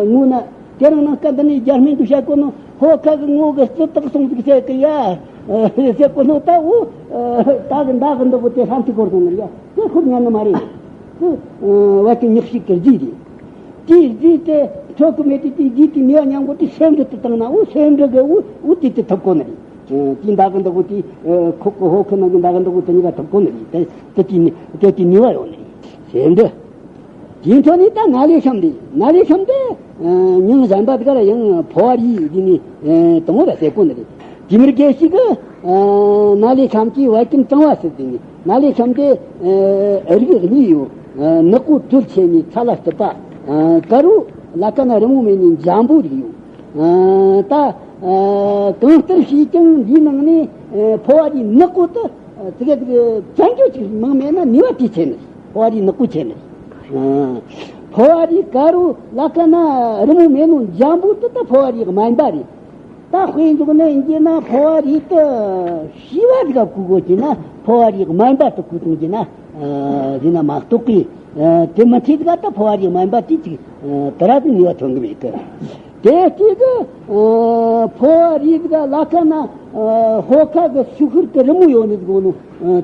ངོ་ན། དེ་རིང་ནངས་ཀ་འདི་ནས་རྒྱ་སྨན་དུ་བཤད་གོ་ནོ། ཕོ་ཁ་གི་ངོ་གི་རྩི་དག་སོང་ཟིག་བཤད་གི་ཡ། བཤད་གོ་ནོ་ད་འུ། ད་གི་འདག་གི་འདག་གི་དེ་ཧམ་ཐིག་གོར་སོང་ནི་ཡ། དེ་ཁུར་ཉན་ནི་མ་རེད། དེ་བད་ཀན་ཉག་གཅིག་གི་རྫས་རེད། དེའི་རྫས་དེ་འཕྲོད་གི་མེད་དེ། དེའི་རྫས་དེ་ནུས་པ་ཉམས་གོ་དེ་སེམས་འདི་དུ་བཏང་ན་འུ་སེམས་འདི་གི་འུ་འུ་དེ་དེ་ཐུབ་གོ་ནི་རེད། དེའི་འདག་གི་འདག་གི་དེ་ཁོག་གི་ཕོ་ཁ་ནང་གི་འདག་གི་འདག་གི་དེ་གཉིས་ཀ་ཐུབ་གོ་ནི་རེད། དེ་དེ་དེ་ནུས་པ་ཡོད་ནི་རེད། སེམས་འདི། དེའི་འཕྲོ་ནས་ད་ན་ལེ་ཤམ་དེ། ན་ལེ་ཤམ་དེ་མྱིང་གཞན་པ་དེ་ག་ལ་ཡང་ཕོ་བ་རིགས་དེ་ནས་དང་པོ་ལ་ཟེར་གོ་ནི་རེད། དེ་མིར་སྐད་ཞིག་གི་ན་ལེ་ཤམ་གྱི་བད་ཀན་གྲང་བ་ཟེར། དེ་ནས་ན་ལེ་ཤམ་དེ་རིགས་གཉིས་ཡོད། ནག་པོ་དྲོད་ཆེ་ནས་ཚ་ལ་རྩུབ་པ། དཀར་པོ་ལ་ཀ་ན་རི་མོ་མེད་ནས་འཇམ་པོ་རིགས་ཡོད། ད་གང་ལྟར་བྱས་ཀྱང་འདིའི་ནང་ནས་ཕོ་བ་རིགས་ནག་པོ་དེ། དེ་ག་དེ་ག་བཙན་རྒྱུ་ཅིག་མང་མེད་ན་ནུས་པ་དེ་ཆེ་ནི། ཕོ་བ་རིགས་ནག་པོ་ཆེ་ནི། ཕོ་བ་རིགས་དཀར་པོ་ལ་ཀ་ན་རི་མོ་མེད་ནོ་འཇམ་པོ་དེ་ད་ཕོ་བ་རིགས་དམན་པ་རེད། ད་དཔེ་འཇོག་ནས་ཡིན་གྱི་ན་ཕོ་བ་རིགས་དེ་ཤི་བ་དེ་ག་བཀོལ་དགོས་ཀྱི་ན་ཕོ་བ་རིགས་དམན་པ་དེ་བཀོལ་གཏོང་གྱི་ན། དེ་ན་མ་གཏོགས་ཀི་དེ་མི་ཚེ་དེ་ག་ད་ཕོ་བ་རིགས་དམན་པ་དེ་ཅིག་དེ་ར་དེ་ནུས་པ་ཐོན་གི་མེད་གི། དེ་གཅིག་གི་ཕོ་བ་རིགས་ག་ལ་ཁ་ན་ཧོ་ཁ་གི་ཤུག་ཤུར་གི་རི་མོ་ཡོད་ནི་གོ་ནོ།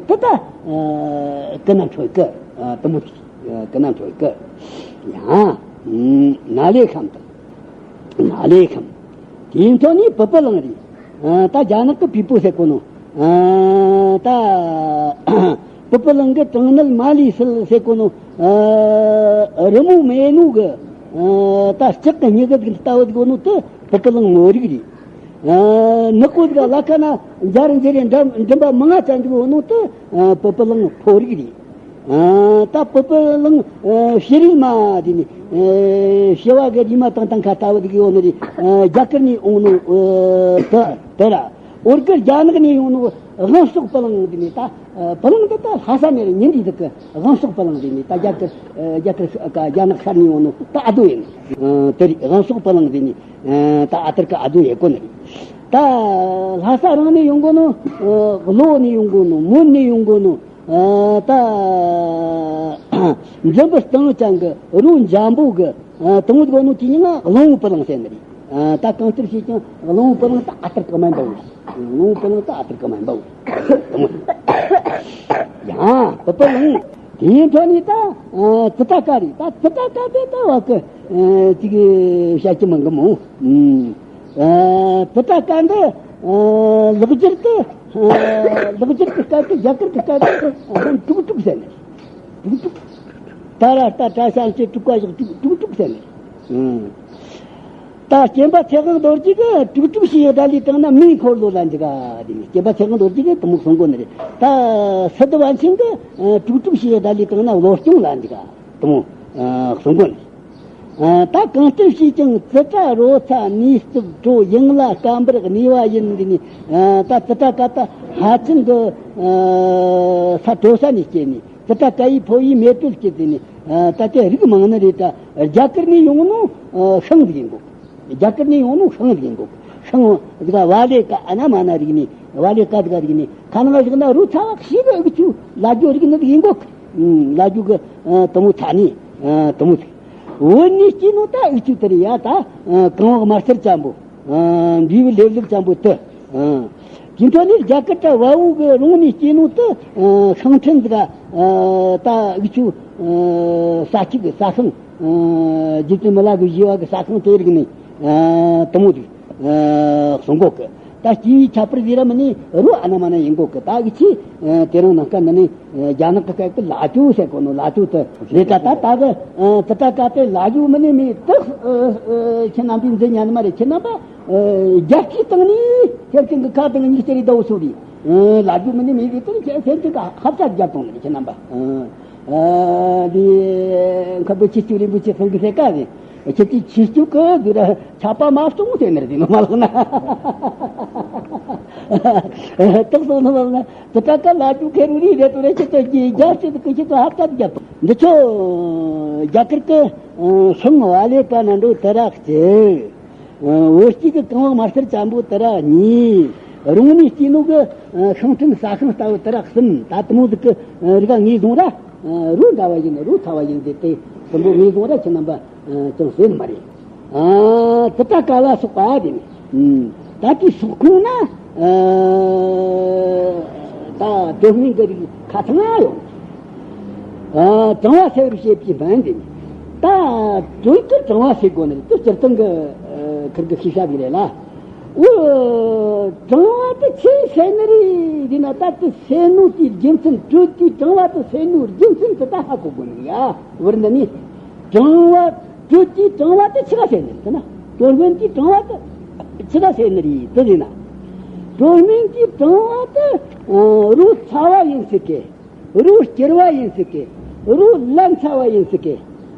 དེ་ད་ཀི་ན་འཕྲོད་གི། དེ་མོ་ཀི་ན་འཕྲོད་གི། ཡང་ན་ལེ་ཁམ་དང་། ན་ལེ་ཁམ། དེའི་ཐོག་ནས་པི་པི་ལིང་རེད། ད་རྒྱ་ནག་གི་པི་པོ་ཟེར་གོ་ནོ། ད་པི་པི་ལིང་གི་གྲང་ནད་མ་ལུས་སེལ་ཟེར་གོ་ནོ། རི་མོ་མེད་ནོ་གི། ད་ལྕགས་ཀྱི་སྨྱུ་གུ་ཟིག་ལྟ་བུ་ཟིག་ཡོད་ནོ་དེ་པི་པི་ལིང་ངོ་རིགས་རེད། ནག་པོ་ཟིག་ལ་ཁ་ན་འཇའ་རིན་འཇའ་རིན་འགྲིམ་པ་མང་ང་ཅན་ཟིག་ཡོད་ནོ་དེ་པི་པི་ལིང་ཕོ་རིགས་རེད། ད་པི་པི་ལིང་ཕྱི་རིལ་མ་དེ་ནི་ཕྱི་བ་གི་རིལ་མ་དང་དང་ཁ་ལྟ་བུ་ཟིག་ཡོད་ནི་རེད། རྒྱ་གར་ནས་འོང་ནོ་དེ་དེ་ར། འོར་གི་རྒྱ་ནག་ནས་ཡོང་ནོ་དབང་ཕྱུག་པི་ལིང་དེ་ནི་ད། པི་ལིང་འདི་ད་ལྷ་ས་ནས་རེད། ཉིན་འདི་འདུག་གི། དབང་ཕྱུག་པི་ལིང་འདི་ནི་ད་རྒྱ་གར། རྒྱ་གར་རྒྱ་ནག་ཤར་ནས་ཡོང་ནོ་ད་ཨ་དོ་ཡིན། དེ་རེད། དབང་ཕྱུག་པི་ལིང་འདི་ནི་ད་ཨ་ཐུར་གི་ཨ་དོ་ཡེ་གོ་ནི་རེད། ད་ལྷ་ས་རང་ནས་ཡོང་གོ་ནོ། གློ་ནས་ཡོང་གོ་ནོ། མོན་ནས་ཡོང་གོ་ནོ། ད་འཛམ་བུ་སྟེང་ཅན་གི་རོ་འཇམ་པོ་གི་དང་པོ་གོ་ནོ་དེ་ཉིད་ང་གླང་པོ་པི་ལིང་ཟེར་ནི་རེད། ད་གང་ལྟར་བྱས་ཀྱང་གླང་པོ་གླང་ད་ཨ་ཏར་ག་མ་འབའ་བོ། གླང་པོ་གླང་ད་ཨ་ཏར་ག་མ་འབའ་བོ། དེ་མོ། ཡང་པོ་པོ་གླང་། དེའི་འཕྲོ་ནས་ད་ཙི་ཏྲ་ཀ་རེད། ད་ཙི་ཏྲ་ཀ་དེ་ད་བ་གི་ཅིག་བཤད་ཀྱི་མང་གི་མོ། ཙི་ཏྲ་ཀ་འདི་ལེགས་སྦྱར་དུ་ལེགས་སྦྱར་གྱི་སྐད་དུ་རྒྱ་གར་གྱི་སྐད་དུ་དྲུག་དྲུག་ཟེར་ནས། དྲུག་དྲུག་ད་ར་ད་དྲ་ཤ་ཤེ་དྲུག་པ་བཞག་དྲུག་དྲུག་དྲུག་ཟེར་ནས། ད་སྐྱེམ་པ་ཚེ་དབང་རྡོ་རྗེ་གིས་དྲུག་དྲུག་བྱས་སྒྲ་ལས་བཏང་ན་མིའི་འཁོར་ལོ་ལ་འཇུག་ག་དེ་ནི་སྐྱེམ་པ་ཚེ་དབང་རྡོ་རྗེ་གིས་དེ་མོ་གསུང་གོ་ནི་རེད། ད་སི་ཏུ་པཎ་ཆེན་གིས་དྲུག་དྲུག་བྱས་སྒྲ་ལས་བཏང་ན་བློ་སྐྱོང་ལ་འཇུག་ག་དེ་མོ་གསུང་གོ་ནི། ད་གང་ལྟར་བྱས་ཀྱང་ཙི་ཏྲ་རོ་ཚ་ནས་སྟུག་གྲོ་ཡང་ལ་སྐམ་པར་གནས་པ་ཡིན། འདི་ནི་ད་ཙི་ཏྲ་ཀ་ད་ཧ་ཅང་གི་ས་དྲོ་ས་ནས་སྐྱེས་ནས། ཙི་ཏྲ་ཀ་ཡི་ཕོ་ཡི་མེ་དྲོད་སྐྱེད་དེ་ནི། ད་ལྟའི་རིགས་མང་ནི་རེད། ད་རྒྱ་གར་ནས་ཡོང་ནོ་ཤིང་ཟིག་ཡིན་གོ། རྒྱ་གར་ནས་ཡོང་ནོ་ཤིང་ཟིག་ཡིན་གོ། ཤིང་ཟིག་བ་ལེ་ཀ་ཨ་ན་མ་ན་རིགས་ནས། བ་ལེ་ཀ་ཟིག་རིགས་ནས། ཁ་ནང་བཞག་ན་རུ་ཚ་བ་ཤི་གི་ཨུག་ཆུ་ལ་རྒྱུ་རིགས་ནི་ཟིག་ཡིན་གོ། ལ་རྒྱུ་གི་དུ་མོ་ཚ་ནི་དུ་མོ་ཟིག། བོད་ནས་སྐྱེས་ནོ་ད་ཨུག་ཆུ་དེ་རེད་ཡ། ད་གང་བག་དམར་སེར་ཅན་པོ། འབྲས་བུ་ལེབ་ལེབ་ཅན་པོ་དུ། དེ་འཕྲོ་ནས་རྒྱ་གར་ད་བལ་བོ་གི་རོང་ནས་སྐྱེས་ནོ་དུ། ཤིང་ཕྲན་འདི་ག་ད་ཨུག་ཆུ་ས་ཁྱུག་གི་ས་ཤིང་། རྗེ་བཙུན་མི་ལ་གི་བཞི་བ་གི་ས་ཤིང་དེ་རིགས་ནས་དུ་མོ་རིགས་གསུང་གོ་གི། ད་སྐྱེ་བའི་ཁྱད་པར་ཟེར་ར་མིན་ནི་རོ་ཨ་ན་མ་ན་ཡིན་གོ་གི། ད་ཨུག་ཆུ་དེ་རིང་ནངས་ཀ་འདི་ནི། རྒྱ་ནག་གི་སྐད་ཀྱི་ལ་ཅུ་ཟེར་གོ་ནོ། ལ་ཅུ་དུ་རེད། ད་ད་ད་གི་ཙི་ཏྲ་ཀ་དེ་ལ་ཅུ་མིན་ནི་མེད་དུ། ཁྱེད་རྣམ་པས་འཛིན་ཉན་མ་རེད། ཁྱེད་རྣམ་པ་རྒྱ་སྐྱེད་བཏང་ནི་ཁྱེད་ཀྱི་ཁ་དང་མིག་ཅེ་རེ་ཟླ་བོ་སོ་རེད། ལ་ཅུ་མིན་ནི་མེད་གི་དུ་ཁྱེད་ཀྱི་ཁ་ཧབ་ཆ་རྒྱབ་བཏང་ནི་ཁྱེད་རྣམ་པ། ཨ་དེ་མཁན་པོ་ཆོས་སྐྱོང་རིན་པོ་ཆེ་གསུང་གི་ཟེར་ཀ་ཟེར། ཁྱེད་ཀྱི་ཆོས་སྐྱོང་གི་དུ་ར་ཆགས་པ་མ་བྱུང་ཟེར་ནི་རེད། དེ་ནི་མ་ལོག་ན། རྟགས་སོ་ནི་མ་ལོག་ན། དེ་ད་ག་ལ་རྒྱུ་ཁེ་རུ་རི་རེད་དུ་རེད། ཁྱེད་ཚོ་གི་རྒྱ་སྐྱེད་དུ་ཁྱེད་ཚོ་ཧབ་ཐབས་རྒྱབ། འདི་ཚོ་རྒྱ་གར་གི་ཤིང་བ་ལེ་ཀ་ན་འགྲོ་དེ་ར་གཅིག། བོད་སྐྱེས་ཀྱི་གང་བག་དམར་སེར་ཅན་པོ་དེ་ར་གཉིས། རོང་ནས་སྐྱེས་ནོ་གི་ཤིང་ཕྲན་ས་ཤིང་ལྟ་བུ་དེ་ར་གསུམ། ད་དེ་མོ་ཟིག་གི་རིགས་ངོས་བཟུང་ར། རོ་འདྲ་བ་ཡིན། རོ་ཚ་བ་ཡིན་ཟེར་དེ་གསུམ་པོ་ངོས་བཟུང་ར་ཁྱེད་རྣམ་པ་ཅང་ཟེར་ནི་མ་རེད། ཨ་ཙི་ཏྲ་ཀ་ལ་སོགས་པ་དེ་ནི། ད་དེའི་སོག་ཁོངས་ན་ད་དྲོ་སྨན་གྱི་རིགས་ཁ་ཚང་ཡོད། ཨ་གྲང་བ་སེལ་བར་བྱེད་པའི་སྨན་དེ་ནི། ད་དྲོད་ཀྱི་གྲང་བ་སེལ་དགོས་ནི་རེད། དེ་སྤྱིར་བཏང་གི་ཁིར་གི་ཤེས་བྱ་ཟིག་རེད་ལ། འོ་གྲང་བ་དེ་ཆི་སེལ་ནི་རེད་ཟེར་ན། ད་དེ་སེལ་ནོ་དེའི་རྒྱུ་མཚན། དྲོད་དེའི་གྲང་བ་དེ་སེལ་ནོའི་རྒྱུ་མཚན་དེ་ད་ཧ་གོ་དགོས་ནི་རེད་ཡ། བར་འདི་ནི་གྲང་བ། དྲོད་ཀྱི་གྲང་བ་དེ་ཆི་ག་སེལ་ནི་རེད་ཟེར་ན། དྲོད་སྨན་གྱི་གྲང་བ་དེ་ཆི་ག་སེལ་ནི་རེད་དེ་ཟེར་ན། དྲོད་སྨན་གྱི་གྲང་བ་དེ་རོ་ཚ་བ་ཡིན་སྲིད་གི། རོ་སྐྱུར་བ་ཡིན་སྲིད་གི། རོ་ལན་ཚྭ་བ་ཡིན་སྲིད་གི།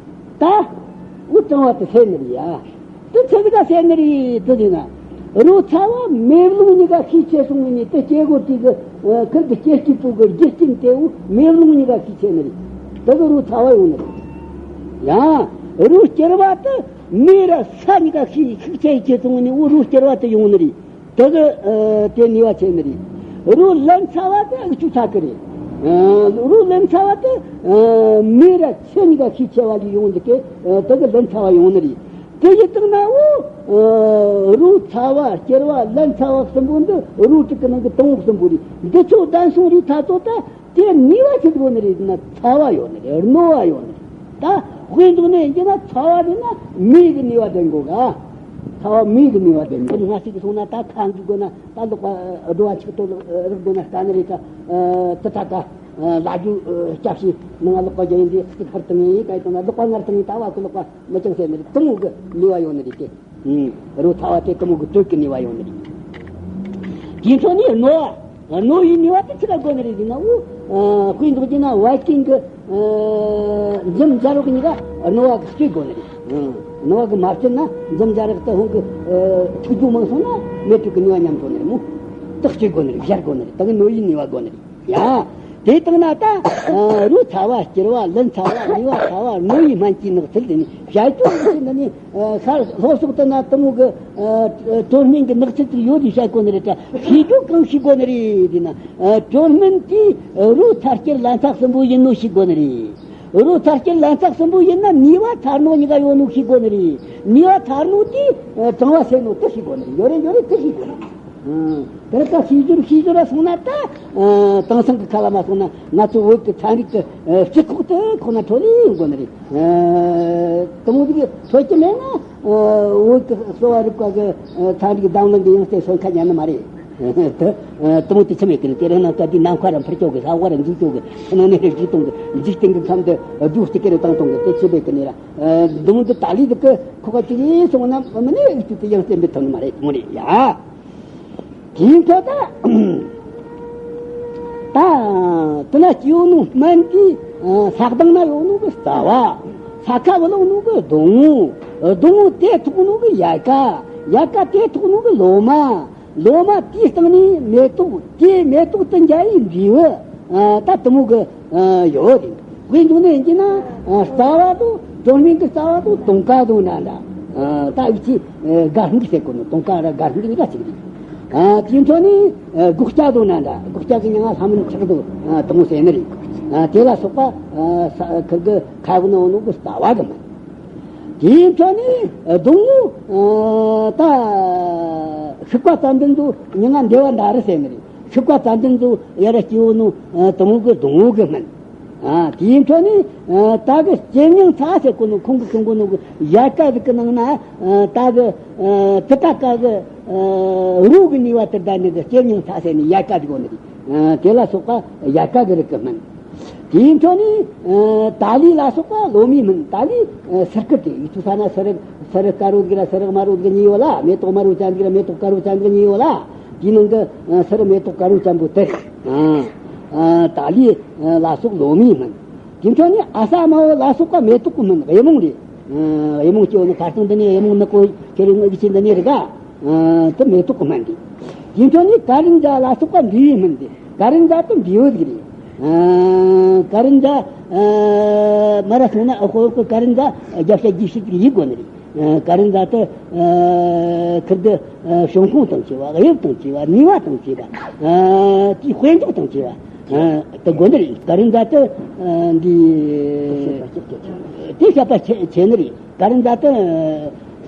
ད་འོ་གྲང་བ་དེ་སེལ་ནི་རེད་ཡ། དེ་ཆི་ག་སེལ་ནི་རེད་དེ་ཟེར་ན། རོ་ཚ་བ་མེ་རླུང་གཉིས་ཀ་ཤས་ཆེ་སོང་ནི་དེ་སྐྱེ་སྒོ་དེ་གི་ཁིར་གི་སྐྱེ་སྐྱེ་པོ་གི་རྒྱུ་རྐྱེན་དེ་འོ་མེ་རླུང་གཉིས་ཀ་ཤས་ཆེ་ནི་རེད། དེ་གི་རོ་ཚ་བ་ཡོང་ནི་རེད། ཡང་རོ་སྐྱུར་བ་དེ་མེ་ར་ས་གཉིས་ཀ་ཤས་ཤུགས་ཆེ་ཆེ་སོང་ནི་འོ་རོ་སྐྱུར་བ་དེ་ཡོང་ནི་རེད། དེ་གི་ཨ་དེ་ནུས་པ་ཆེ་ནི་རེད། རོ་ལན་ཚྭ་བ་དེ་ཨུ་ཆུ་ཚ་གི་རེད། ཨ་རོ་ལན་ཚྭ་བ་དེ་ཨ་མེ་ར་ཆུ་གཉིས་ཀ་ཤས་ཆེ་བ་ལས་ཡོང་འདུག་གི། ཨ་དེ་གི་ལན་ཚྭ་བ་ཡོང་ནི་རེད། དེ་ཡི་སྟེང་ན་འོ་ཨ་རོ་ཚ་བ་སྐྱུར་བ་ལན་ཚྭ་བ་གསུམ་པོ་འདི་རོ་དྲུག་གི་ནང་གི་དང་པོ་གསུམ་པོ་རེད། འདི་ཚོ་ལྡན་སོང་རིགས་ཐ་ཚོ་ད། དེ་ནུས་པ་ཆི་ཟིག་ཡོད་ནི་རེད་ཟེར་ན། ཚ་བ་ཡོད་ནི་རེད། རྣོ་བ་ཡོད་ནི་རེད། ད་དཔེ་འཇོག་ནས་ཡིན་ན་ཚ་བ་ཟེར་ན་མེ་གི་ནུས་པ་ལྡན་དགོས་ག། ཚ་བ་མེ་གི་ནུས་པ་ལྡན་དགོས། ང་ཞིག་གི་སོང་ན་ད་ཁ་འཇུག་དགོས་ན། ད་ལོག་པ་རྡོ་བ་ཆིག་ཏོ་རག་དགོས་ན་དཀའ་ནི་རེད། ད་ཙི་ཏྲ་ཀ་ལ་རྒྱུ་སྐྱབས་ཤིག་ནང་ལོག་པ་རྒྱ་ཡིན་དེ་ཅིག་ཧར་བཏང་ཡིན། ད་ཡིན་ན་ལོག་པ་ངར་བཏང་ཡིན། ད་བ་ཁོ་ལོག་པ་མི་ཅང་ཟེར་ནི་རེད། དེ་མོ་གི་ནུས་པ་ཡོད་ནི་རེད་དེ། རོ་ཚ་བ་དེ་དེ་མོ་གི་དྲོད་ཀྱི་ནུས་པ་ཡོད་ནི་རེད། དེའི་འཕྲོ་ནས་རྣོ་བ། རྣོ་བའི་ནུས་པ་དེ་ཆི་ག་དགོས་ནི་རེད་ཟེར་ན། འོ་དཔེ་འཇོག་རྒྱུ་ན་བད་ཀན་གི་འཇིམ་རྒྱ་རོག་གཉིས་ཀ་རྣོ་བ་གི་སྤྱོད་དགོས་ནི་རེད། རྣོ་བ་གི་མ་སྤྱད་ན་འཇིམ་རྒྱ་རོག་དེ་ཧོང་གི་ཐུག་རྒྱུ་མང་སོང་ན་མེ་དྲོད་ཀྱི་ནུས་པ་ཉམས་འགྲོ་ནི་རེད་མོ། དེ་སྤྱོད་དགོས་ནི་རེད། སྦྱར་དགོས་ནི་རེད། ད་གི་རྣོ་བའི་ནུས་པ་དགོས་ནི་རེད། ཡ། དེ་བཏང་ན་ད། རོ་ཚ་བ་སྐྱུར་བ་ལན་ཚྭ་བ་ནུས་པ་ཚ་བ་རྣོ་བའི་སྨན་གྱི་ནགས་ཚལ་དེ་ནི་བཤད་རྒྱུ་ཡོད་ཟེར་ན་ནི། ཤར་ལྷོ་སོག་ཏུ་ན་དེ་མོ་གི་དྲོད་སྨན་གྱི་ནགས་ཚལ་ཅིག་ཡོད་དེ་བཤད་དགོས་ནི་རེད། ད་ཤེས་རྒྱུ་གང་ཤེས་དགོས་ནི་རེད་ཟེར་ན། དྲོད་སྨན་དེ་རོ་ཚ་སྐྱུར་ལན་ཚྭ་གསུམ་པོ་ཡིན་ནོ་ཤེས་དགོས་ནི་རེད། རོ་ཚར་སྐྱེལ་ལན་ཚྭ་གསུམ་པོ་ཡིན་ན་ནུས་པ་ཚར་ནོ་གཉིས་ཀ་ཡོད་ནོ་ཤེས་དགོས་ནི་རེད། ནུས་པ་ཚར་ནོ་དེ་གྲང་བ་སེལ་ནོ་དེ་ཤེས་དགོས་ནི་རེད། ཡོད་རེད་ཡོད་རེད་དེ་ཤེས་དགོས་ནི་རེད། དེར་ཀ་ཤེས་སྦྱོར་ཤེས་སྦྱོར་ལ་སོང་ན་ད། དེང་སང་གི་ཁ་ལ་མ་སོང་ན་ང་ཚོ་བོད་ཀྱི་ཚན་རིག་གི་སྤྱི་ཁོག་དེ་ཁོ་ན་འཕྲོ་ལས་ཡོང་དགོས་ནི་རེད། དེ་མོ་དེ་གི་འཕྲོ་རྒྱུ་མེད་ན། བོད་ཀྱི་གསོ་བ་རིག་པ་གི་ཚན་རིག་འཛམ་གླིང་གི་ཡང་སྟེ་སོན་ཁ་ཉན་ནི་མ་རེད། དེ་དེ་མོ་དེ་ཆི་མེད་ཀི་ནི་དེ་རིང་ནང་སྐབས་དེའི་ནམ་མཁའ་ར་འཕུར་ཅོག་གི་ས་འོག་ར་འཛུལ་ཅོག་གི་ཕྱི་ནང་ནས་རིག་གཏོང་གི་འཇིག་རྟེན་གི་ཁམས་དེ་རྒྱུ་སྟེ་ཀི་རེ་བཏང་གཏོང་གི་དེ་ཆི་མེད་ཀི་ནི་ར། འདུམ་འདི་ཏཱ་ལི་འདི་ཀི་ཁོ་ག་ཅིག་ཡིན་སོང་ན་མི་ནི་ཨུ་ཅུ་དེ་ཡང་སྟེ་འབུད་ཐུབ་ནི་མ་རེད་དེ་མོ་རེད་ཡ། དེའི་ཁྲོད་ད། ད། དེ་ན་སྐྱེ་བོ་ནོ་སྨན་གྱི་ས་གདང་ན་ཡོད་ནོ་གི་རྩ་བ། ས་ཁ་བུ་ལོག་ནོ་གི་སྡོང་བོ། སྡོང་བོ་དེ་ཐོག་ནོ་གི་ཡལ་ག། ཡལ་ག་དེ་ཐོག་ནོ་གི་ལོ་མ། ལོ་མ་དེའི་སྟེང་ནས་མེ་ཏོག་དེ་མེ་ཏོག་དེ་འཇའ་ཡི་འབྲས་བུ། ད་དེ་མོ་གི་ཡོད་རེད། དཔེ་འཇོག་ནས་ཡིན་གྱི་ན། རྩ་བ་དང་སྒྲོན་མེ་གི་རྩ་བ་དང་དུང་དཀར་དང་འདྲ་འདྲ། ད་ཨུ་ཆི་སྒ་སྨུག་ཟེར་གོ་ནོ་དུང་དཀར་ར་སྒ་སྨུག་གཉིས་ཀ་གཅིག་རེད། དེའི་འཕྲོ་ནས་སྒོག་སྐྱ་དང་འདྲ་འདྲ། སྒོག་སྐྱ་གི་མིང་ང་ལྷ་མིན་ཁྲག་དང་དེ་མོ་ཟེར་ནི་རེད། དེ་ལ་སོགས་པ་ཁིར་གི་ཁ་བུ་ནང་ནོ་གི་རྩ་བ་གི་མིན། དེའི་འཕྲོ་ནས་སྡོང་བོ། ད་ཤུག་པ་ཙན་དན་ཚོ་མིང་ང་འདེ་བ་འདྲ་རེད་ཟེར་ནི་རེད། ཤུག་པ་ཙན་དན་ཚོ་ཡ་ར་སྐྱེ་བོ་ནོ་དེ་མོ་གི་སྡོང་བོ་གི་མིན། དེའི་འཕྲོ་ནས་ད་གི་སྐྱེ་མྱང་ཚ་ཟེར་གོ་ནོ་ཁོང་གི་གསུང་གོ་ནོ་གི་ཡལ་ག་ཟིག་གི་ནང་ན་ད་གི་ཙི་ཏ་ཀ་གི་རོ་གི་ནུས་པ་དེ་ད་ནི་གི་སྐྱེ་མྱང་ཚ་ཟེར་ནི་ཡལ་ག་ཟིག་གོ་ནི་རེད། དེ་ལ་སོགས་པ་ཡལ་ག་གི་རིགས་གི་མིན། དེའི་འཕྲོ་ནས་ཏཱ་ལི་ལ་སོགས་པ་ལོ་མའི་མིན། ཏཱ་ལི་སིར་ཀི་དེ་ཡུལ་དུ་ས་ན་སི་རི་སི་རི་དཀར་རོ་གི་ར་སི་རི་དམར་རོ་གི་གཉིས་ཡོད་ལ། མེ་ཏོག་དམར་རོ་ཅན་གི་ར་མེ་ཏོག་དཀར་རོ་ཅན་གི་གཉིས་ཡོད་ལ། དེའི་ནང་གི་སི་རི་མེ་ཏོག་དཀར་རོ་ཅན་པོ་དེ་རེད། ཏཱ་ལི་ལ་སོགས་ལོ་མའི་མིན། དེའི་འཕྲོ་ནས་ཨ་ས་མ་བོ་ལ་སོགས་པ་མེ་ཏོག་གི་མིན། གཡུ་མོ་རེད། གཡུ་མོ་སྐྱེ་བོ་ནི་ཁ་སང་འདི་ནས་གཡུ་མོ་ནི་ཀོ་ཁྱེར་ཡོང་ཨི་ཆེ་འདི་ནས་རེད་ག་དེ་མེ་ཏོག་གི་སྨན་དེ། དེའི་འཕྲོ་ནས་ཀ་རིན་ཛ་ལ་སོགས་པ་འབྲས་བུའི་སྨན་དེ། ཀ་རིན་ཛ་དེ་འབྲས་བུ་ཟིག་རེད། ཀ་རིན་ཛ་མ་ར་སོང་ན་ཨ་ཁོ་ཁོ་ཀ་རིན་ཛ་རྒྱབ་ཤ་རྒྱས་ཤིག་ཡིན་དགོས་ནི་རེད། ཀ་རིན་ཛ་དེ་ཁིར་དེ་བྱུང་ཁུངས་དང་བཅས་པ། དབྱིབས་དང་བཅས་པ། ནུས་པ་དང་བཅས་པ། དེའི་དཔེ་འཇོག་དང་བཅས་པ། དེ་དགོས་ནི་རེད། ཀ་རིན་ཛ་དེ་འདི་དེ་བཤད་པ་བྱེད་ནི་རེད། ཀ་རིན་ཛ་དེ་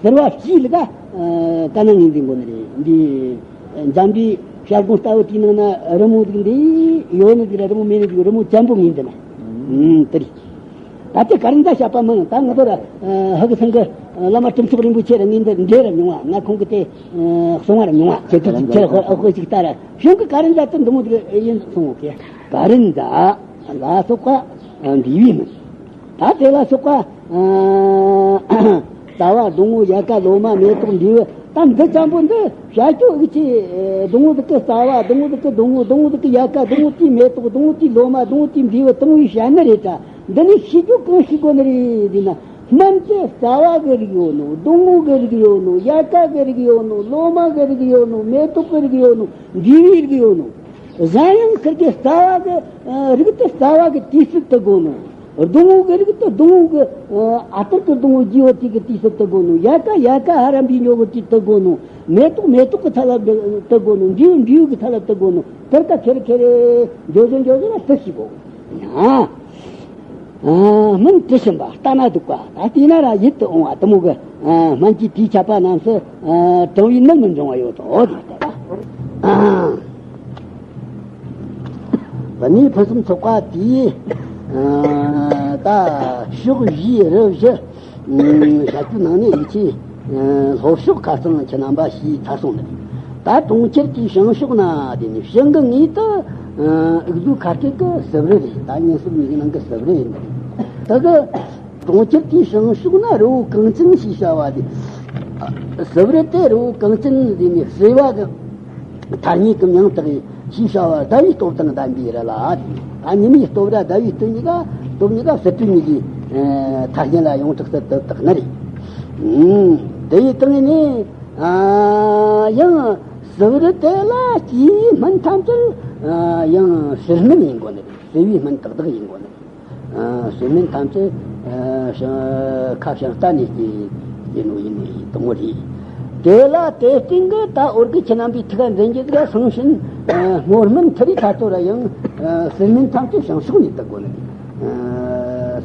ཟུར་བ་བཞི་ལ་ཀ་ཀ་ན་ངོས་འཛིན་དགོས་ནི་རེད། འདི་འཛམ་བུའི་བྱ་སྒོང་ལྟ་བུ་དེའི་ནང་ན་རི་མོ་ཟིག་འདི་ཡོད་ནི་ཟིག་ར་རི་མོ་མེད་ནི་ཟིག་རི་མོ་ཅན་པོ་ངོས་འཛིན་ན། དེ་རེད། ད་ལྟའི་ཀ་རིན་ཛ་བཤད་པ་མིན། ད་ང་ཚོ་ར་ཧ་གི་ཚང་གི་བླ་མ་གྲུབ་མཆོག་རིན་པོ་ཆེ་ར་ངོས་འཛིན་འདྲེ་ར་མྱོང་བ། ང་ཁོང་གི་དེ་གསུང་བ་ར་མྱོང་བ། ཁྱེད་ཚོ་ཅིག་ཁྱེད་ཧོ་ཨ་ཧོ་ཅིག་ལྟ་ར་གཞུང་གི་ཀ་རིན་ཛ་དེ་འདི་མོ་ཟིག་ཡིན་གསུང་ངོ་གི། ཀ་རིན་ཛ་ལ་སོགས་པ་འབྲས་བུའི་མིན། ད་དེ་ལ་སོགས་པ། རྩ་བ་སྡོང་བོ་ཡལ་ག་ལོ་མ་མེ་ཏོག་འབྲས་བུ། ད་འདི་ཙམ་པོ་འདི་བྱ་སྤྱོད་ཨུ་ཆི། སྡོང་བོ་འདི་ཀི་རྩ་བ། སྡོང་བོ་འདི་ཀི་སྡོང་བོ། སྡོང་བོ་འདི་ཀི་ཡལ་ག། སྡོང་བོ་དེའི་མེ་ཏོག། སྡོང་བོ་དེའི་ལོ་མ། སྡོང་བོ་དེའི་འབྲས་བུ། དེ་མོ་ཡི་བཤད་ནི་རེད་ད། འདི་ནི་ཤེས་རྒྱུ་གང་ཤེས་དགོས་ནི་རེད་ཟེར་ན། སྨན་དེ་རྩ་བ་གི་རིགས་ཡོད་ནོ། སྡོང་བོ་གི་རིགས་ཡོད་ནོ། ཡལ་ག་གི་རིགས་ཡོད་ནོ། ལོ་མ་གི་རིགས་ཡོད་ནོ། མེ་ཏོག་གི་རིགས་ཡོད་ནོ། འབྲས་བུའི་རིགས་ཡོད་ནོ། གཞན་ཡང་ཁིར་གི་རྩ་བ་གི་རིགས་དེ་རྩ་བ་གི་དུས་སུ་དུ་དགོས་ནོ། སྡོང་བོ་གི་རིགས་དེ་སྡོང་བོ་གི་ཨ་ཐུར་གི་སྡོང་བོ་རྒྱས་པ་དེ་གི་དུས་སུ་དུ་དགོས་ནོ། ཡལ་ག་ཡལ་ག་ཧ་རམ་པའི་ཉོ་བོ་དེ་དུ་དགོས་ནོ། མེ་ཏོག་མེ་ཏོག་གི་ཐ་ལ་དུ་དགོས་ནོ། འབྲས་བུ་འབྲས་བུ་གི་ཐ་ལ་དུ་དགོས་ནོ། དེར་ཀ་ཁེར་ཁེར་འཇོ་བཞིན་འཇོ་བཞིན་ལ་དུ་ཞིག་གོ། ཡང་སྨན་དྲི་ཞིམ་པ་ལྟ་ན་སྡུག་པ། ད་བལྟས་ན་ར་ཡིད་དུ་འོང་བ་དེ་མོ་གི་སྨན་གྱི་དུས་ཆད་པ་རྣམས་སུ་དྲང་བའི་ནད་མི་འབྱུང་བ་ཡོད་དོ། དེ་ལྟ་བུ་ནི་ཕུན་སུམ་ཚོགས་པ་དེའི་ད་ཕྱོགས་བཞིའི་རི་བཞི་བྱ་རྒྱུད་ནང་ནས་ཡིད་ཆེས་ལྷོ་ཕྱོགས་ཁ་སང་ཁྱེད་རྣམ་པ་ཞེས་ཚར་སོང་ནི། ད་གྲོང་ཁྱེར་དེའི་བྱང་ཕྱོགས་ན་དེ་ནི་བྱང་གི་ངོས་དུ་འུག་ཟླའི་ཁ་སྐད་ཀྱི་སིབ་རི་རེད། ད་ཉིན་སྲིབ་གཉིས་ཀྱི་ནང་གི་སིབ་རི་ཡིན། ད་གི་གྲོང་ཁྱེར་དེའི་བྱང་ཕྱོགས་ན་རི་བོ་གངས་ཅན་ཞེས་བྱ་བ་དེ། སིབ་རི་དེ་རི་བོ་གངས་ཅན་དེ་ནི་བསིལ་བ་གི་ཐ་སྙད་ཀྱི་མྱིང་བཏགས་ཞེས་བྱ་བ་ཟླ་བའི་སྟོབས་དང་ལྡན་པའི་རི་ལ། ད་ཉི་མའི་སྟོབས་ར་ཟླ་བའི་སྟོབས་གཉིས་ཀ་སྟོབས་གཉིས་ཀ་སིལ་བུ་གཉིས་ཀྱི་ཐ་སྙད་ལ་ཡོངས་གྲགས་སུ་དུ་བཏགས་ནི་རེད། དེ་ཡི་སྟེང་ནས་ཡང་སིབ་རི་དེ་ལ་སྐྱེ་བའི་སྨན་ཐམས་ཅད་ཡང་སིལ་སྨན་ཡིན་དགོས་ནི་རེད། སིལ་བའི་སྨན་ཏག་ཏག་ཡིན་དགོས་ནི་རེད། སིལ་སྨན་ཐམས་ཅད་ཁ་བྱང་ལྟ་ནས་སྐྱེ་ཡིན་ནོ་ཡིན་ནོ་ཡིན་དང་མོ་རེད། དེ་ལ་དེ་སྟེང་གི་ད་འོར་གི་ཁྱེད་རྣམ་པའི་ཐུགས་ཀ་འཛིན་རྒྱུ་ཟིག་གསང་ཞིང་སྔོ་སྨན་མཐུ་རིགས་ཐ་ཐོ་ར་ཡང་སིལ་སྨན་ཐམས་ཅད་བྱང་ཕྱོགས་ནས་ཏག་དགོས་ནི་རེད།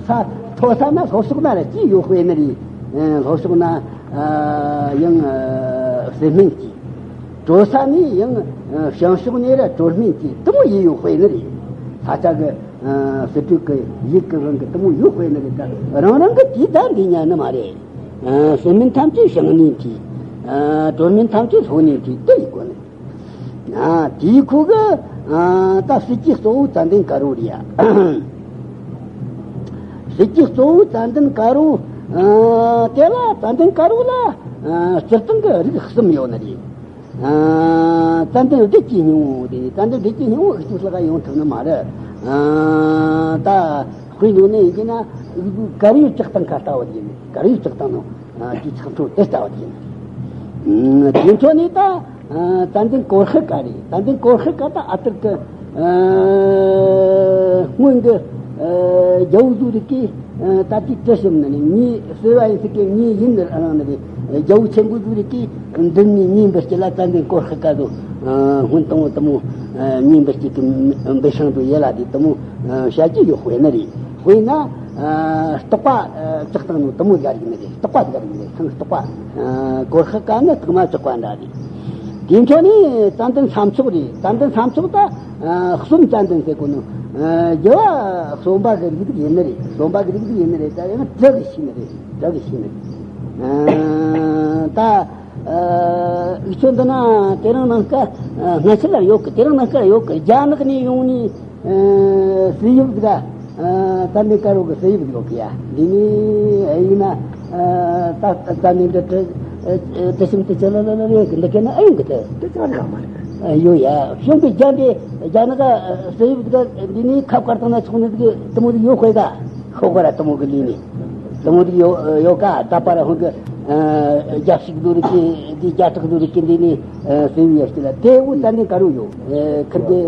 ས་མཐོ་ས་ན་ལྷོ་ཕྱོགས་ན་ར་ཅི་ཡོད་དཔེ་ནི་རེད། ལྷོ་ཕྱོགས་ན་ཡང་བསིལ་སྨན་གྱིས། དྲོ་ས་ནས་ཡང་བྱང་ཕྱོགས་ནས་ར་དྲོ་སྨན་གྱིས་དེ་མོ་ཡི་ཡོད་དཔེ་ནི་རེད། ས་ཆ་གི་ཟི་ཁྲོད་ཀྱི་ཡུལ་གྱི་རང་གི་དེ་མོ་ཡོད་དཔེ་ནི་རེད། ད་རང་རང་གི་དུས་ད་འདི་ཉན་ནི་མ་རེད། བསིལ་སྨན་ཐམས་ཅད་བྱང་ནས་འཐུས། དྲོ་སྨན་ཐམས་ཅད་ལྷོ་ནས་འཐུས་དེ་ཡི་གོ་ནི། དེའི་ཁུག་གི་ད་སྲིད་ཀྱི་གཙོ་བོ་ཙན་དན་དཀར་པོ་རེད་ཡ། སྲིད་ཀྱི་གཙོ་བོ་ཙན་དན་དཀར་པོ། དེ་ལ་ཙན་དན་དཀར་པོ་ལ་སྤྱིར་བཏང་གི་རིགས་གསུམ་ཡོད་ནི་རེད། ཙན་དན་བདུད་ཀྱི་སྙིང་པོ་དེ་ནི། ཙན་དན་བདུད་ཀྱི་སྙིང་པོ་འུ་ཅུང་ལྷག་ག་ཡོང་ཐུབ་ནི་མ་རེད། ད་དཔེ་འཇོག་ནས་ཡིན་གྱི་ན་དཀར་ཡོལ་བྲག་དང་ཁ་ལྟ་བུ་དེ་ཡིན། དཀར་ཡོལ་བྲག་དང་ནང་དེའི་ཚགས་ཁྲོ་དེ་ལྟ་བུ་དེ་ཡིན། དེ་འཕྲོ་ནས་ད་ཙན་དན་ཀོར་ཤི་ཀ་རེད། ཙན་དན་ཀོར་ཤི་ཀ་ད་ཨ་ཏིར་གི་སྔོན་གྱི་རྒྱལ་པོ་ཟུར་གྱིས་ད་དེའི་དྲི་ཞིམ་ནི་ནི་ངའི་གསོལ་བ་ཡིན་ཟེར་གི་ངའི་ཡིན་ནི་རང་ནི་རེད། རྒྱལ་པོ་ཆེན་པོ་ཟུར་གྱིས་མདུན་ནས་ངའི་འབུལ་སྐྱེལ་ལ་ཙན་དན་ཀོར་ཤི་ཀ་དུ་སྔོན་དང་པོ་དུ་མོ་ངའི་འབུལ་སྐྱེལ་གྱི་འབུལ་ཤིང་དུ་ཡེ་ལ་དེ་དུ་མོ་བྱ་རྒྱུ་ཡོད་དཔེ་ནི་རེད། དཔེར་ན། ཨ། རྟོག་པ། ཨ། བྲག་དང་ནང་དུ་མོ་ཟ་རིགས་ནི་རེད། རྟོག་པ་ཟ་རིགས་ནི་རེད། ཤིང་རྟོག་པ། ཨ། གོར་ཤ་ཀ་ནི་རྟགས་མ་བྲག་པ་འདྲ་རེད། དེའི་འཕྲོ་ནས་ཙན་དན་ས་མཆོག་རེད། ཙན་དན་ས་མཆོག་ད། ཨ། གསུམ་ཙན་དན་ཟེར་གོ་ནོ། ཨ། རྒྱལ་བ་གསོན་པ་གི་རིགས་ཡིན་ནི་རེད། གསོན་པ་གི་རིགས་ཡིན་ནི་རེད། ད་ཡང་བྲག་གི་ཤིང་ནི་རེད། བྲག་གི་ཤིང་ནི་རེད། ཨ། ད། ཨ། འུ་ཆོ་འདི་ན་དེ་རིང་ནངས་ཀ། ཨ། སྔ་ཕྱི་ལ་ཡོད་གི། དེ་རིང་ནངས་ཀ་ཡོད་གི། རྒྱ་ནག་ནས་ཡོང་ནི། ཨ། བསིལ་ཡུལ་ཟིག་ཨ། ཙན་དན་དཀར་པོ་གི་བསིལ་ཡུལ་ཟིག་ཡོད་གི་ཡ། འདི་ནི་ཨ་ཡིན་ན། ཨ། ད་ཙན་དན་འདི་དྲི་ཨ། དྲི་ཞིམ་དེ་ཅི་ལ་ལ་ལ་རེད་གི། འདི་གན་ན་ཨེ་ཡོང་གི་དེ། དེ་ཅང་རེད་མ་རེད། ཨ། ཡོད་ཡ། གཞུང་གི་རྒྱ་འདི་རྒྱ་ནག་ག་བསིལ་ཡུལ་ཟིག་འདི་ནི་ཁ་བཀར་བཏང་ན་ཆོག་ནི་ཟིག་དེ་མོ་ཟིག་ཡོད་དཔེ་ག། ཤོག་ག་ར་དེ་མོ་གི་ལི་ནི། དེ་མོ་ཟིག་ཡོད་ཡོད་ག། ད་པ་ར་ཧོང་གི། ཨ། རྒྱ་ཤིག་ཟུར་གི་འདི། རྒྱ་བྲག་ཟུར་གི་འདི་ནི། ཨ། བསིལ་ཡུལ་ཡ་ཞིག་ལ་དེ་འུ་ཙན་དན་དཀར་པོ་ཡོད། ཨ། ཁིར་གི་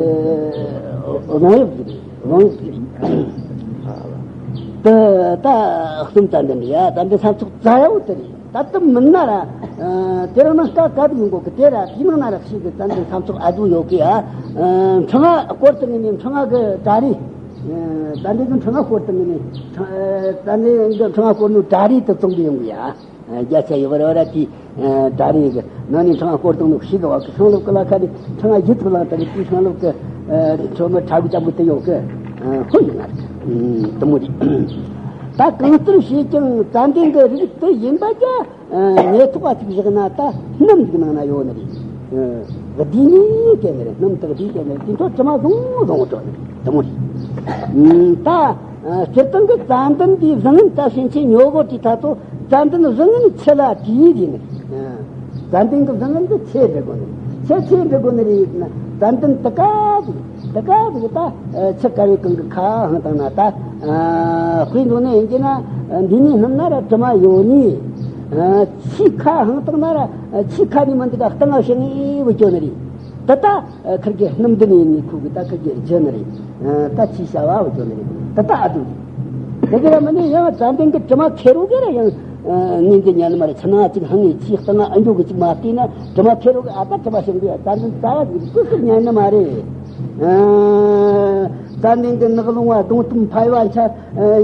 རོང་ཡབ་ཟིག་རེད། རོང་ཡབ་ཟིག་རེད། ད་ད་གསུམ་ཙན་དན་རེད་ཡ། ཙན་དན་ས་མཆོག་རྩ་ཡ་བོ་དེ་རེད། ད་དེ་མིན་ན་ར། ཨ། དེ་རིང་ནངས་ཀ་ག་དུ་ཡོང་གོ་གི། དེ་ར་དེའི་ནང་ན་ར་ཤིག་གི་ཙན་དན་ས་མཆོག་ཨ་ཟུག་ཡོད་གི་ཡ། ཨ། འཕྲང་ང་སྐོར་དུ་ངེས་ནས་འཕྲང་ང་གི་གྲ་རེ། ཨ། ཙན་དན་གི་འཕྲང་ང་སྐོར་དུ་ངེས་ནས་འཕྲང་། ཨ། ཙན་དན་གི་འཕྲང་ང་སྐོར་ནོ་གྲ་རེ་དུ་བཙོང་གི་ཡོང་གི་ཡ། ཨ། རྒྱ་ཆ་ཡོད་པ་ར་བ་ར་དེ། ཨ། གྲ་རེ་གི་ནང་ནས་འཕྲང་ང་སྐོར་བཏང་ནོ་ཤིག་གི་བ་གི་ཤིང་ལོབ་གི་ལ་ཁ་ནས་འཕྲང་ང་བརྒྱུད་ཐུབ་ལ་ད་གི་དེའི་ཤིང་ལོབ་གི། ཨ། ཁྲོ་མོ་ཁྲ་གུ་ཅམ་གི་དེ་ཡོད་གི། ཨ། ཧོ་ཡིན་ན་རེད། ཨ། དེ་མོ་རེད། ད་གང་ལྟར་བྱས་ཀྱང་ཙན་དན་གི་རིགས་དེ་ཡིན་པ་ཀྱང་། ཨ། ངས་ཐོག་པ་གཅིག་བཞག་ན་ད་སྣུམ་ཟིག་ནང་ན་ཡོད་ནི་རེད། ཨ། བསྡུས་ནས་བསྟན་ནི་རེད། སྣུམ་དག་བསྡུས་བསྟན་ནི་རེད། དེ་ཚོ་དྲི་མ་བཟང་བཟང་བོ་བྲོ་ནི་རེད། དེ་མོ་རེད། ཨ། ད། ཨ། སྤྱིར་བཏང་གི་ཙན་དན་འདིའི་བཟང་ངན་ད་ཕྱིན་ཆད་ཉོ་དགོས་དུས་ད་དུ་ཙན་དན་བཟང་ངན་ཆེ་ལ་དེའི་རེད་ནི། ཨ། ཙན་དན་གི་བཟང་ངན་འདི་ཆེ་འདྲི་དགོས་ནི་རེད། ཆེ་ཆེ་འདྲི་དགོས་ནི་རེད་ན། ཙན་དན་དེ་ག་ཟིག་དེ་ག་ཟིག་ད། ཨ། ཆུ་དཀར་བའི་གང་གི་ཁ་འཕངས་བཏང་ན་ད། ཨ། དཔེ་འཇོག་ནས་ཡིན་གྱི་ན། ཨ། འདི་ནས་སྣུམ་ན་ར་དྲི་མ་ཡོད་ནི། ཨ། ཆུའི་ཁ་འཕངས་བཏང་ན་ར། ཨ། ཆུའི་ཁ་ནས་མི་འདི་ག་སྟེང་ང་ཞིག་ངེས་བུ་སྐྱོ་ནི་རེད། ད་ད། ཨ། ཁིར་གི་སྣུམ་འདི་ནས་ནི་ཁུ་གི་ད་ཁིར་གི་རྒྱུ་ནི་རེད། ཨ། ད་ཆུའི་བྱ་བ་བུ་སྐྱོ་ནི་རེད། ད་ད་ཨ་དུ་རེད། དེ་གི་ར་མི་ནི་ཡང་ཙན་དན་གི་དྲི་མ་ཁེར་རོ་གི་ར་ཡང་། ཨ། ངན་གི་ཉན་ནི་མ་རེད། ཆུ་ནང་གཅིག་ཧང་ངེ་ཆུའི་སྟེང་ང་ཨ་འཇོག་གི་གཅིག་མ་བལྟས་ན་དྲི་མ་ཁེར་རོ་གི། ཨ། ད་དྲི་མ་ཞིམ་གི་ཡ། ཙན་དན་རྩ་བ་ཟིག་ཏུ་སུ་ཉན་ནི་མ་རེད། ཨ། ཙན་དན་གི་ནགས་ཀླུང་བ་སྡོང་དུམ་ཕལ་བ་ཆ། ཨ།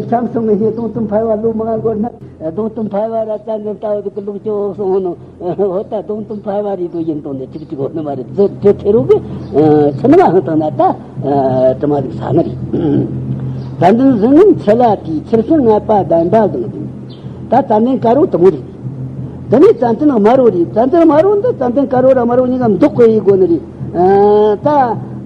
འཁྱམ་སོང་ངེ་སྡོང་དུམ་ཕལ་བ་ལོ་མང་འགོར་ན། སྡོང་དུམ་ཕལ་བ་ར་ཙན་དན་ལྟ་བུ་དུ་ལུག་ཅོག་སོང་ནོ། འོ་ད་སྡོང་དུམ་ཕལ་བ་རེད་དོ་ཡིན་དོ་ནས་ཅིག་ཅིག་འོ་ནི་མ་རེད། ཙི་ཙི་ཁེ་རུ་གི། ཨ། ཚི་ནི་མ་ཧང་དང་ན་ད། ཨ། དྲི་མ་རིག་ས་ནི་རེད། ཙན་དན་བཟང་ངན་ཆེ་ལ་དེའི་ཕྱིར་ཕྱིན་ལྔ་པ་གདན་འདྲ་བཟང་དུ། ད་ཙན་དན་དཀར་པོ་དུ་མོ་རེད། དེ་ནས་ཙན་དན་དམར་པོ་རེད། ཙན་དན་དམར་པོ་འདི་ཙན་དན་དཀར་པོ་ར་དམར་པོ་གཉིས་ཀ་འདོགས་དགོས་ཡི་དགོས་ནི་རེད། ཨ། ད་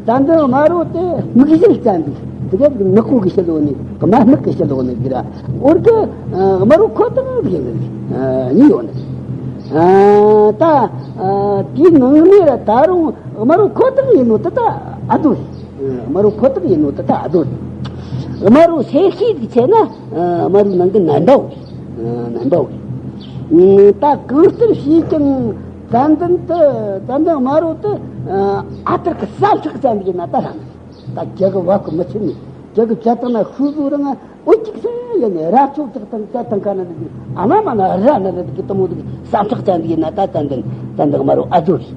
ཙན་དན་དམར་པོ་དེ་སྨུག་ཞལ་ཙན་དན་དེ་ག་ནག་པོ་གི་ཞལ་ལོ་ནི་གི་མ་སྨུག་གི་ཞལ་ལོ་ནི་གི་ར་འོར་གི། ཨ། དམར་པོ་ཁོ་ཐག་གི་ནི། ཨ། གཉིས་ཡོད་ནི། ཨ། ད། ཨ། དེའི་ནང་ནས་ར་ད་རུང་དམར་པོ་ཁོ་ཐག་ཡིན་ནོ་དེ་ད་ཨ་དོ་རེད། དམར་པོ་ཁོ་ཐག་ཡིན་ནོ་དེ་ད་ཨ་དོ་རེད། དམར་པོ་སེར་ཤས་ཀྱི་ཆེ་ན། ཨ། དམར་པོའི་ནང་གི་ནན་པའོ་རེད། ཨ། ནན་པའོ་རེད། ད་གང་ལྟར་བྱས་ཀྱང་ཙན་དན་དེ། ཙན་དན་དམར་པོ་དེ། ཨ། ཨ་ཏར་གི་ཟ་འཕྲོག་ཙན་དན་ཡིན་ན་ད་རང་ད་རྒྱ་གི་བ་གི་མི་ཚེ་ནི་རྒྱ་གི་བྱ་དང་ན་ཤུ་ཟུ་རང་ཨ། འོ་ཅིག་སེ་ཡ་ནི་ར་ཚོགས་ཚོགས་དང་ཅ་དང་ཁ་ན་ནི་ཨ་མ་མ་ན་ར་ན་ནི་གི་དུ་མོ་དུ་ཟ་འཕྲོག་ཙན་དན་ཡིན་ན་ད་ཙན་དན་ཙན་དན་དམར་པོ་ཨ་དོ་རེད།